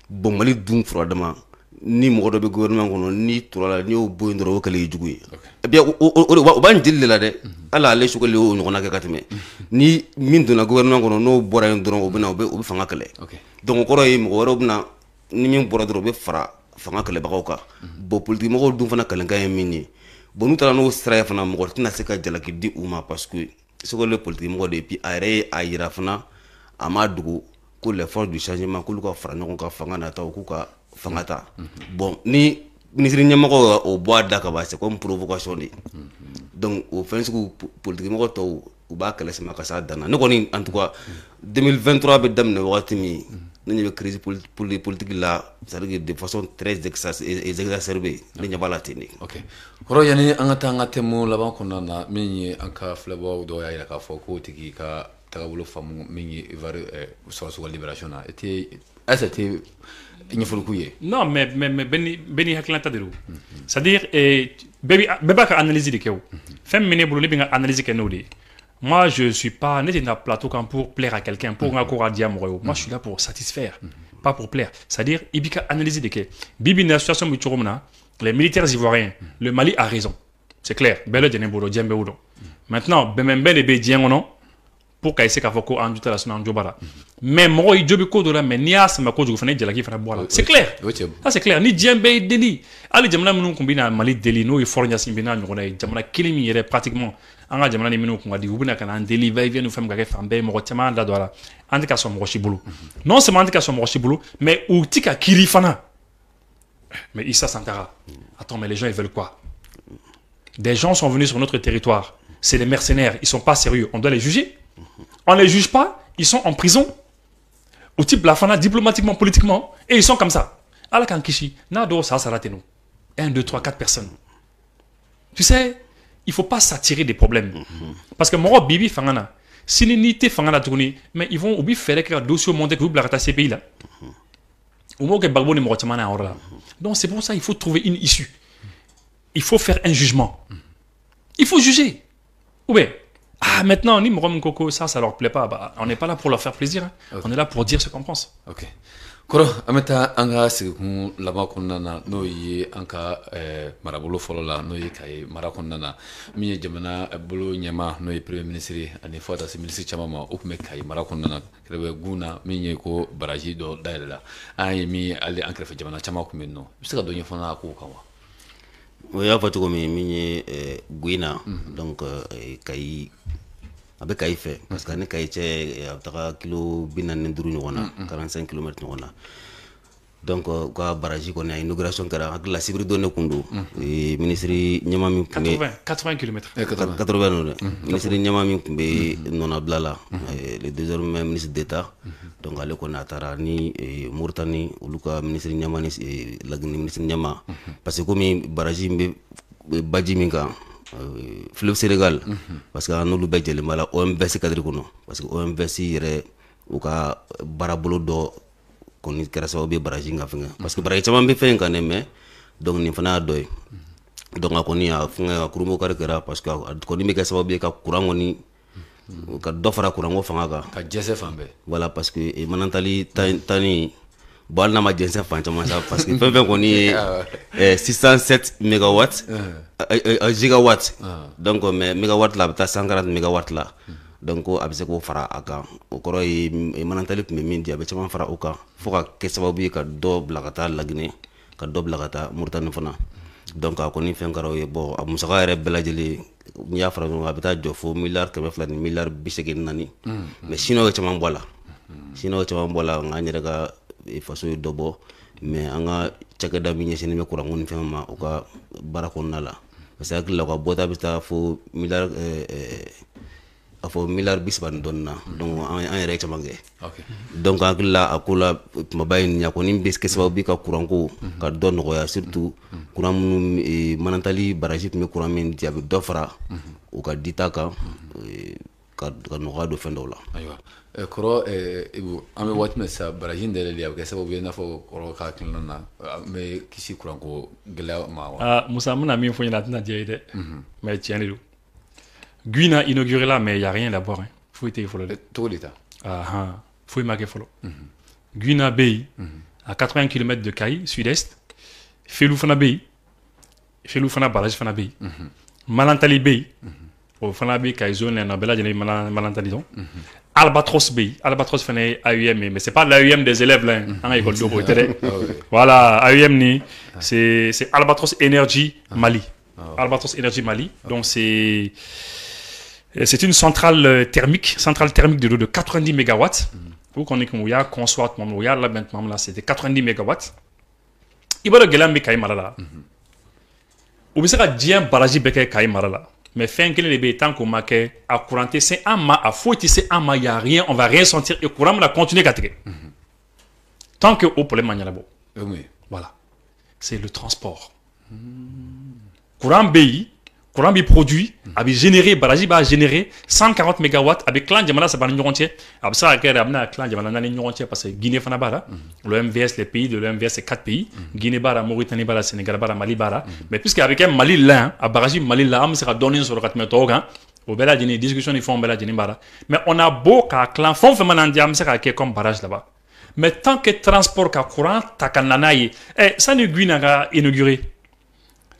Bon, Mali dun fura dama, ni mɔgɔ dɔ bɛ gouvernement kɔnɔ, n'i tora la, n'i y'o bɔ yen dɔrɔn, o kɛlen ye jugu ye. Et puis o b'an jeli de la dɛ. Hali ale Choguel y'o ɲɔgɔnna kɛ ka tɛmɛ. Ni min donna gouvernement kɔnɔ, n'o bɔra yen dɔrɔn, o bɛ na, o bɛ fanga kɛlɛ. Donc o kɔrɔ ye mɔgɔ wɛrɛw bɛ na, ni min bɔra dɔrɔn, u bɛ fara fanga kɛlɛbagaw kan. Bon, politique mɔgɔw dun fana kalankan ye min ye, bon, n'u taara n'o sira ye fana, mɔgɔ tɛna se ka jalaki di u ma, parce que Choguel ye politique mɔgɔ de ye. Puis a yɛrɛ ye a yira fana, a m'a dogo ko les forces du changement, k'olu ka fara ɲɔgɔn kan, fanga nata, k'u ka fanga ta. Bon, ni ministre ɲɛmɔgɔ o bɔ a da ka ban, c'est comme provocation de. Donc o fɛn sugu, politique mɔgɔ tɔw, u b'a kɛlɛ sama ka s'a dan na. Ne kɔni, en tout cas, 2023 bɛ daminɛ wagati min, ne ɲɛ bɛ crise politique la, c'est à dire de façon très exacerbée, ne ɲɛ b'a la ten de. Ok, kɔrɔ, yanni an ka taa an ka thème laban kɔnɔna na, min ye an ka filɛbagaw dɔw y'a jira k'a fɔ k'o tigi ka tagabolo faamu min ye Ivoire sɔrɔsiw ka libération na, e tɛ est-ce que tɛ ɲɛfɔli k'u ye? Non, mais bɛɛ n'i hakilinata de don. C'est à dire bɛɛ b'a ka analyse de kɛ o. Fɛn min bɛ ne bolo, ne bɛ n ka analyse kɛ n'o de ye. Moi, je suis pas, ne tɛ na plateau kan pour plaire à quelqu'un, pour n ka ko ka diya mɔgɔ ye o. Moi, je suis là pour satisfaire, pas pour plaire. C'est à dire i b'i ka analyse de kɛ. Bi bi in na, situation bɛ cogo min na, les militaires ivoiriens, le Mali a raison, c'est clair, bɛɛ lajɛlen b'o dɔn, diɲɛ bɛɛ b'o dɔn. Maintenant, bɛnbɛnbɛn de bɛ diɲɛ kɔnɔ pour ka essayer k'a fɔ ko an jo t'a la, sinon an jo b'a la. Mais mɔgɔ i jo bɛ ko dɔ la, mais n'i y'a sama kojugu fana, i jalaki fana bɔ a la, c'est clair. O cɛ. Ça, c'est clair. Ni diɲɛ bɛɛ ye deli, hali jamana minnu tun bɛ na Mali deli, n'o ye Faure Gnassingbé n'a ɲɔgɔnna ye, jamana kelen min yɛrɛ pratiquement an ka jamana ni minnu kun ka di, u bɛna ka na an deli, va et vient ni fɛn min ka kɛ fan bɛɛ ye, mɔgɔ caman da don a la. An tɛ ka sɔn mɔgɔ si bolo. Non seulement an tɛ ka sɔn mɔgɔ si bolo, mais u tɛ ka kiiri fana. Mais Issa Sankara, attends, mais les gens, ils veulent quoi? Des gens sont venus sur notre territoire, c'est des mercenaires, ils sont pas sérieux, on doit les juger. On les juge pas, ils sont en prison au type la fana, diplomatiquement, politiquement, et ils sont comme ça. Ala k'an kisi, n'a dɔw sa sara ten nɔ. 1, 2, 3, 4 personnes. Tu sais, il faut pas s'attirer des problèmes. Parce que mɔgɔ bi bi fanga na, sini n'i tɛ fanga na tuguni, mais ils vont, u bi fɛɛrɛ kɛ ka dossier monter k'u bila ka taa CPI la. U m'o kɛ Gbagbo ni mɔgɔ caman na yɔrɔ la. Donc c'est pour ça il faut trouver une issue, il faut faire un jugement, il faut juger. Ou bien ah maintenant ni mɔgɔ min ko ko ça leur plaît pas, bah, on n'est pas là pour leur faire plaisir, hein. Okay. On est là pour dire ce qu'on pense. Ok. Kɔrɔ, an bɛ taa an ka sigikun laban kɔnɔna na, n'o ye an ka marabolo fɔlɔ la, n'o ye Kayi mara kɔnɔna na, min ye jamana bolo ɲɛma, n'o ye premier ministre, ani fo ka taa se ministre caman ma, o tun bɛ Kayi mara kɔnɔna na, kɛrɛfɛ gun na, min ye ko baraji dɔ dayɛlɛ la, an ye min hali an kɛrɛfɛ jamana caman tun bɛ yen nɔ. I bɛ se ka dɔ ɲɛfɔ an a kow kan wa? O y'a fɔ cogo min, min ye Gouina, donc Kayi, a bɛ Kayi fɛ, parce que ni Kayi cɛ, a bɛ taga kilo 45 ɲɔgɔn na, 45 kilomètres ɲɔgɔn na. Donc u ka baraji kɔni, a inauguration kɛra, hakili la sibiri don de kun don. Ministre ɲɛma min tun bɛ 80 kilomètres. 80 don dɛ. Ministre ɲɛma min tun bɛ nɔnabila la, le désormais ministre d'État, donc ale kɔni a taara ni Mauritanie olu ka ministre ɲɛma ni Laginɛ ministre ɲɛma, parce que komi baraji in bɛ baji min kan, fleuve Sénégal, parce que an n'olu bɛɛ jɛlen b'a la OMVS cadre kɔnɔ, parce que OMVS yɛrɛ u ka baarabolo dɔ kɔni kɛra sababu ye baraji in ka fɛngɛ, parce que baraji caman bɛ fɛn in kan dɛ, mais donc nin fana y'a dɔ ye. Donc a kɔni a fɛngɛ a kurunbokari kɛra, parce que a kɔni bɛ kɛ sababu ye ka courant kɔni, ka dɔ fara courant ko fanga kan. Ka jɛsɛ fan bɛɛ. Voilà, parce que Manantali tani, bon, hali n'a ma jɛnsɛn fan caman sa, parce que fɛn fɛn kɔni ye 607 mégawatts, gigawatts, donc mais mégawatt la, a bɛ taa 140 mégawatt la. Donc a bɛ se k'o fara a kan, o kɔrɔ ye Manantali tun bɛ min di, a bɛ caman fara o kan, fo ka kɛ sababu ye ka dɔ bila ka taa Laginɛ, ka dɔ bila ka taa Mauritanie fana. Donc a kɔni fɛn kɛra o ye. Bon, a musaka yɛrɛ bɛɛ lajɛlen, n'i y'a fara ɲɔgɔn kan, a bɛ taa jɔ fo miliyari 200 ni miliyari 84, mais Chinois ye caman bɔ a la, Chinois ye caman bɔ a la, nka an yɛrɛ ka faso ye dɔ bɔ. Mais an ka cakɛda min ɲɛsinnen bɛ kuranko ni fɛn ma, u ka baara kɔnɔna la, parce que hakili la u ka bɔta bɛ taa fo miliyari, a fɔ miliyari 30 ni dɔɔnin na. Donc an yɛrɛ ye caman kɛ. Donc hakili la a ko la kumaba ye nin, a kɔni bɛ kɛ sababu ye ka kuranko ka dɔ nɔgɔya, surtout kuran minnu Manantali baraji tun bɛ kuran min di, a bɛ dɔ fara u ka dita kan, ka nɔgɔya don fɛn dɔw la. Ayiwa kɔrɔ Ibu, an bɛ waati min sisan, baraji in dayɛlɛli a bɛ kɛ sababu ye, i n'a fɔ kɔrɔ ka hakilina na, an bɛ kisi kuranko gɛlɛya ma wa? Ah Moussa, n bɛna min fɔ ɲɛna, a tɛna diya i dɛ, mais tiɲɛ de don. Gouina inauguré là, mais il n'y a rien d'abord. Hein. Foyi tɛ yen fɔlɔ dɛ. Cogo di ta? Ah, foyi ma kɛ fɔlɔ. Gouina bɛ yen, à 80 km de Kayi, sud-est. Félou fana bɛ yen. Félou fana barrage fana bɛ yen. Manantali bɛ yen. O fana bɛ Kayi zone na, bɛɛ lajɛlen bɛ Manantali dɔn. Albatros bɛ yen. Albatros fana ye AEEM ye, mais c'est pas l'AEEM des élèves là, an ka école o tɛ dɛ. Voilà, AEEM ni c'est Albatros Energy Mali. Albatros Energy Mali. Donc c'est une centrale thermique de 90 mégawatts. Pour qu'on ait qu'on y a conçoit tuma min, u y'a labɛn tuma min na, c'était 90 mégawatts. I b'a dɔn gɛlɛya min bɛ Kayi mara la. U bɛ se ka diɲɛ baraji bɛɛ kɛ Kayi mara la. Mais fɛn kelen de bɛ yen, tant qu'o ma kɛ, a courant tɛ se an ma, a foyi tɛ se an ma, y a rien, on va rien sentir et courant bɛna continuer ka tigɛ. Tant que o problème ma ɲɛnabɔ. Voilà. C'est le transport. Courant bɛ yen, courant bɛ produit, a bɛ générer, baraji b'a générer 140 mégawatts, a bɛ tilan jamana saba ni ɲɔgɔn cɛ, a bɛ se ka kɛ yɛrɛ a bɛna tilan jamana naani ni ɲɔgɔn cɛ, parce que Guinée fana b'a la. L'OMVS, les pays de l'OMVS, c'est quatre pays. Guinée b'a la, Mauritanie b'a la, Sénégal b'a la, Mali b'a la. Mais puisque a bɛ kɛ Mali la yan, a baraji Mali la, an bɛ se ka dɔɔnin sɔrɔ ka tɛmɛ tɔw kan. O bɛɛ lajɛlen discussion ni fɛnw bɛɛ lajɛlen b'a la. Mais on a beau k'a tilan, fɛn o fɛn mana diya, an bɛ se k'a kɛ comme barrage là-bas. Mais tant que transport ka courant ta ka na n'a ye, sani Gouina ka inauguré,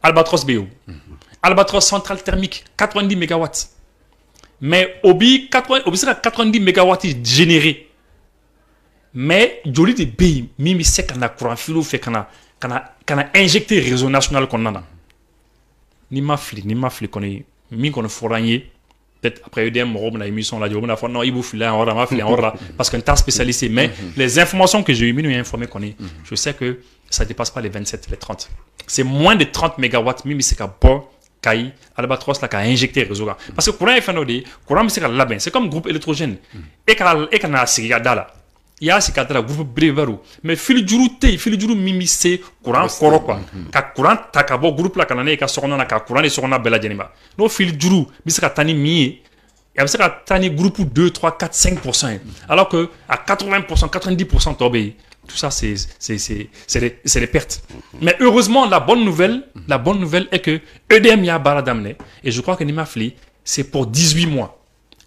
Albatros bɛ yen o. Albatros centrale thermique, 90 mégawatts. Mais o bi 80, o bɛ se ka 90 mégawatts générer. Mais joli de bɛ yen min bɛ se ka na courant filiw fɛ ka na injecter réseau national kɔnɔna na. Ni ma fili kɔni, min kɔni fɔra n ye, peut-être après EDM mɔgɔw bɛna émission lajɛ, u bɛna fɔ non, i b'u fili yan yɔrɔ la, n ma fili yan yɔrɔ la, parce que n t'a spécialiste, mais les informations que j'ai eu, minnu ye informé kɔni, je sais que ça dépasse pas les 27, les 30. C'est moins de 30 mégawatts min bɛ se ka bɔ Kayi Albatros la ka injecter réseau kan, parce que courant ye fɛn dɔ de ye, courant bɛ se ka labɛn, c'est comme groupe électrogène, e ka n'a sigi ka da la, i y'a sigi ka da la, groupe belebeleba don, mais fili juru tɛ yen, fili juru min bɛ se courant kɔrɔ quoi, ka courant ta ka bɔ groupe la ka na n'a ye i ka sokɔnɔ na, ka courant di sokɔnɔ bɛɛ lajɛlen ma. N'o fili juru bɛ se ka taa ni min ye, a bɛ se ka taa ni groupe 2, 3, 4, 5% ye, alors que à 80%, 90% tɔ bɛ yen. Tout ça, c'est des pertes. Mais heureusement, la bonne nouvelle est que EDM y'a baara daminɛ et je crois que ni ma fili, c'est pour 18 mois.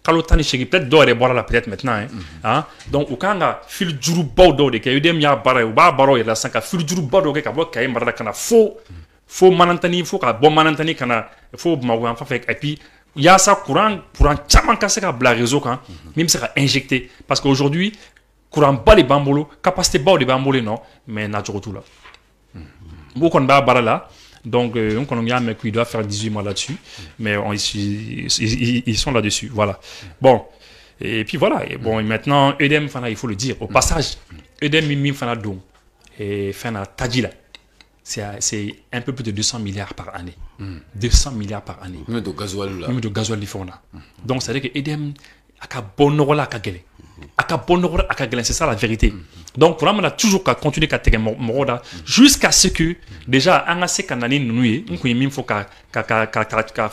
Kalo 18, peut-être dɔw yɛrɛ bɔra la peut-être maintenant hein. Hein? Donc u kan ka fil jurubaw dɔw de kɛ. EDM y'a baara ye, u b'a baaraw yɛrɛ la sisan ka fil juruba dɔw kɛ ka bɔ Kayi mara la ka na fo Manantani, fo ka bɔ Manantani ka na fo Bamakɔ yan fan fɛ, et puis yaasa courant caman ka se ka bila réseau kan min bɛ se ka injecter, parce que aujourd'hui courant ba de b'an bolo, capacité baw de b'an bolo yen nɔ, mais nacogo t'u la. N kɔni b'a baara la. Donc, on y a mais qu'il doit faire 18 mois là-dessus, mais ils sont là-dessus, voilà. Bon, et puis voilà. Et bon, maintenant, EDM, fana, il faut le dire, au passage, EDM, min fana don, et fana taji la, c'est un peu plus de 200 milliards par année. 200 milliards par année. Même de gasoil là. Même de gasoil, là. Donc, c'est-à-dire que EDM, a ka bɔ nɔgɔ la a ka gɛlɛn. A ka bɔ nɔgɔ la a ka gɛlɛn, c'est ça la vérité. Donc courant mana toujours ka continuer ka tigɛ mɔgɔw da jusqu'à ce que déjà an ka se ka na ni ninnu ye. N kun ye min fɔ ka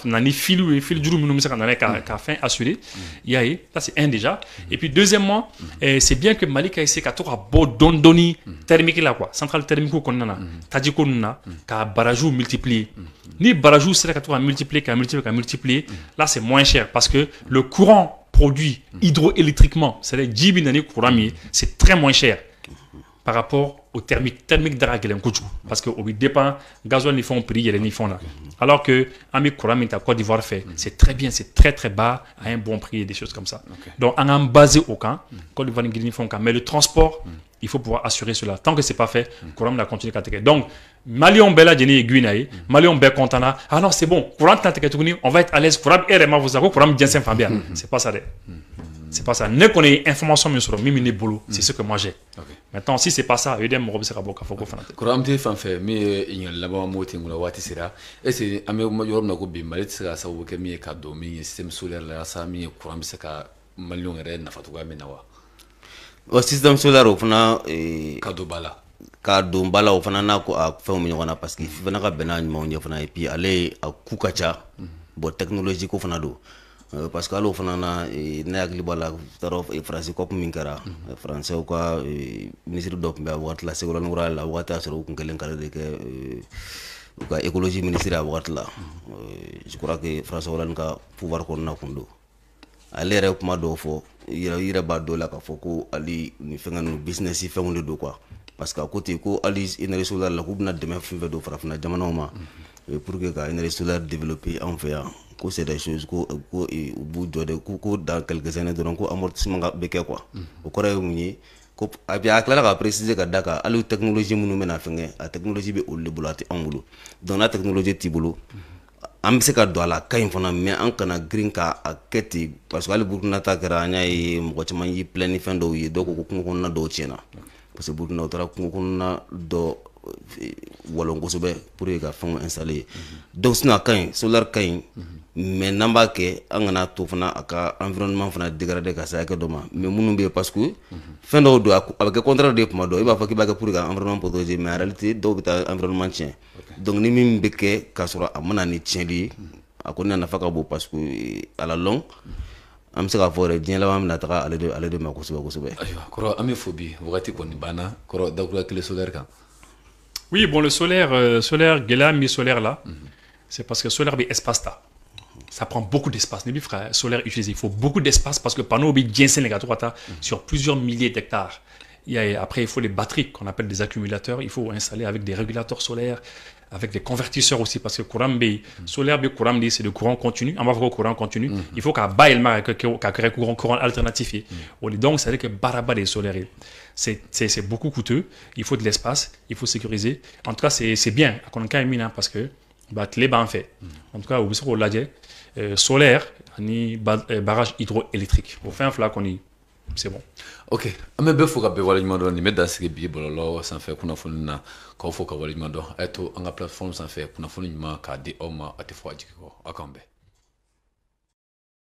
na ni filiw ye, fili juru minnu bɛ se ka na n'a ye ka fɛn assurer. I y'a ye, ça c'est un déjà. Et puis deuxièmement, c'est bien que Mali ka essayer ka to ka bɔ dɔɔni dɔɔni thermique la quoi, centrale thermique kɔnɔna na, tajiko ninnu na, ka barrage multiplier. Ni barrage sera ka to ka multiplier, ka multiplier, ka multiplier, là c'est moins cher parce que le courant produit hydroélectriquement, c'est-à-dire ji bɛ na ni courant min ye, c'est très moins cher par rapport au thermique. Thermique da ka gɛlɛn kojugu parce que o bɛ dépend gasoil ni fɛnw prix yɛlɛ ni fɛnw na, alors que an bɛ courant min ta Côte d'Ivoire fɛ, c'est très bien, c'est très très bas à un bon prix et des choses comme ça. Donc an k'an baser o kan, Côte d'Ivoire ni Guinée ni fɛnw kan, mais le transport, il faut pouvoir assurer cela. Tant que c'est pas fait, courant bɛna continuer ka tigɛ. Donc Maliyɛnw bɛɛ lajɛlen ye Guinée ye, Maliyɛnw bɛɛ content na. Ah non, c'est bon, courant tɛna tigɛ tuguni, on va être à l'aise. Courant e yɛrɛ m'a fɔ sisan ko courant bɛ jɛnsɛn fan bɛɛ yan. C'est pas ça dɛ. C'est pas ça. Ne kɔni ye information min sɔrɔ min bɛ ne bolo, c'est ce que moi j'ai. Maintenant, si c'est pas ça, EDM mɔgɔ bɛ se ka bɔ k'a fɔ ko fana tɛ. Kɔrɔ an tɛ fan fɛ min ye ɲininkali laban m'o ten kunna waati sera. Est ce que an bɛ yɔrɔ min na ko bi Mali tɛ se ka sababu kɛ min ye ka don min ye système solaire la yaasa min ye courant bɛ se ka Maliyɛnw yɛrɛ nafa cogoya min na wa? O système solaire o fana ka don ba la. Ka don ba la o fana n'a ko a fɛnw bɛ ɲɔgɔn na parce que fana ka bɛn n'a ɲumanw ye fana, et puis ale a coût ka ca. Bon, technologie ko fana don. Parce que hali o fana na, ne hakili b'a la taara Faransi COP min kɛra, Faransɛw ka ministre dɔ tun bɛ a wagati la, Ségolène Royal, a wagati y'a sɔrɔ u kun kɛlen k'ale de kɛ u ka écologie ministre a wagati la. Je crois que François Hollande ka pouvoir kɔnɔna kun don. Ale yɛrɛ kuma dɔw fɔ, i yɛrɛ b'a dɔn la k'a fɔ ko hali nin fɛngɛ ninnu business fɛnw de don quoi. Parce que a ko ten ko hali énergie solaire la k'u bɛna dɛmɛ fɛn fɛn don farafinna jamanaw ma pour que ka énergie solaire développer anw fɛ yan, ko c'est des choses ko u b'u jɔ de ko dans quelques années dɔrɔn ko amortissement bɛ kɛ quoi. O kɔrɔ ye mun ye? Ko a tilala ka préciser ka da kan hali technologie minnu bɛna fɛngɛ, a technologie bɛ olu de bolo, a tɛ anw bolo. Donc n'a technologie t'i bolo, an bɛ se ka don a la, ka ɲi fana, mais an kana girin k'a kɛ ten parce que hali Burukina ta kɛra, an y'a ye mɔgɔ caman y'i plaint ni fɛn dɔw ye, dɔw ko kungo kɔnɔna dɔw tiɲɛna parce que Burukina u taara kungo kɔnɔna dɔ walon kosɛbɛ pour que ka fɛnw installer. Donc sinon a ka ɲi, solaire ka ɲi, mais n'an b'a kɛ an kana to fana a ka environnement fana dégrader ka se hakɛ dɔ ma. Mais minnu bɛ yen parce que fɛn dɔw don a bɛ kɛ contraire de ye kuma dɔ, i b'a fɔ k'i b'a kɛ pour que ka environnement protéger, mais en réalité dɔw bɛ taa environnement tiɲɛ. Donc ni min bɛ kɛ k'a sɔrɔ a ma na ni tiɲɛli ye, a kɔni a nafa ka bon parce que à la longue an bɛ se k'a fɔ yɛrɛ diɲɛ laban bɛna taga ale de ma kosɛbɛ kosɛbɛ. Ayiwa kɔrɔ an bɛ fo bi wagati kɔni banna kɔrɔ dakuruya kelen solaire kan. Oui, bon, le solaire, solaire, gɛlɛya min solaire là, c'est parce que solaire bɛ espace ta. Ça prend beaucoup d'espace. N'i bɛ solaire utiliser, il faut beaucoup d'espace parce que panneau bɛ jɛnsɛn de ka to ka taa sur plusieurs milliers d'hectares. Après, il faut les batteries qu'on appelle des accumulateurs. Il faut installer avec des régulateurs solaires, avec des convertisseurs aussi, parce que courant B, solaire B, courant B, c'est le courant continu. On va voir courant continu. Il faut qu'à bas, qu'à créer courant alternatif. Donc, c'est-à-dire que baraba des solaires, c'est beaucoup coûteux. Il faut de l'espace, il faut sécuriser. En tout cas, c'est bien. Parce que tile b'an fɛ. En tout cas, u bɛ se k'o lajɛ solaire ani barrage hydroélectrique. O fɛn fila kɔni, c'est bon. Ok, an bɛ bɛɛ fo ka bɛɛ waleɲuman dɔn. Nin bɛ dan sigi bi bɔlɔlɔ sanfɛ kunnafoni na, k'aw fo ka waleɲuman dɔn. A ye to an ka plateforme sanfɛ kunnafoni ɲuman k'a di aw ma, a tɛ fɔ a jigi kɔ. Aw k'an bɛn.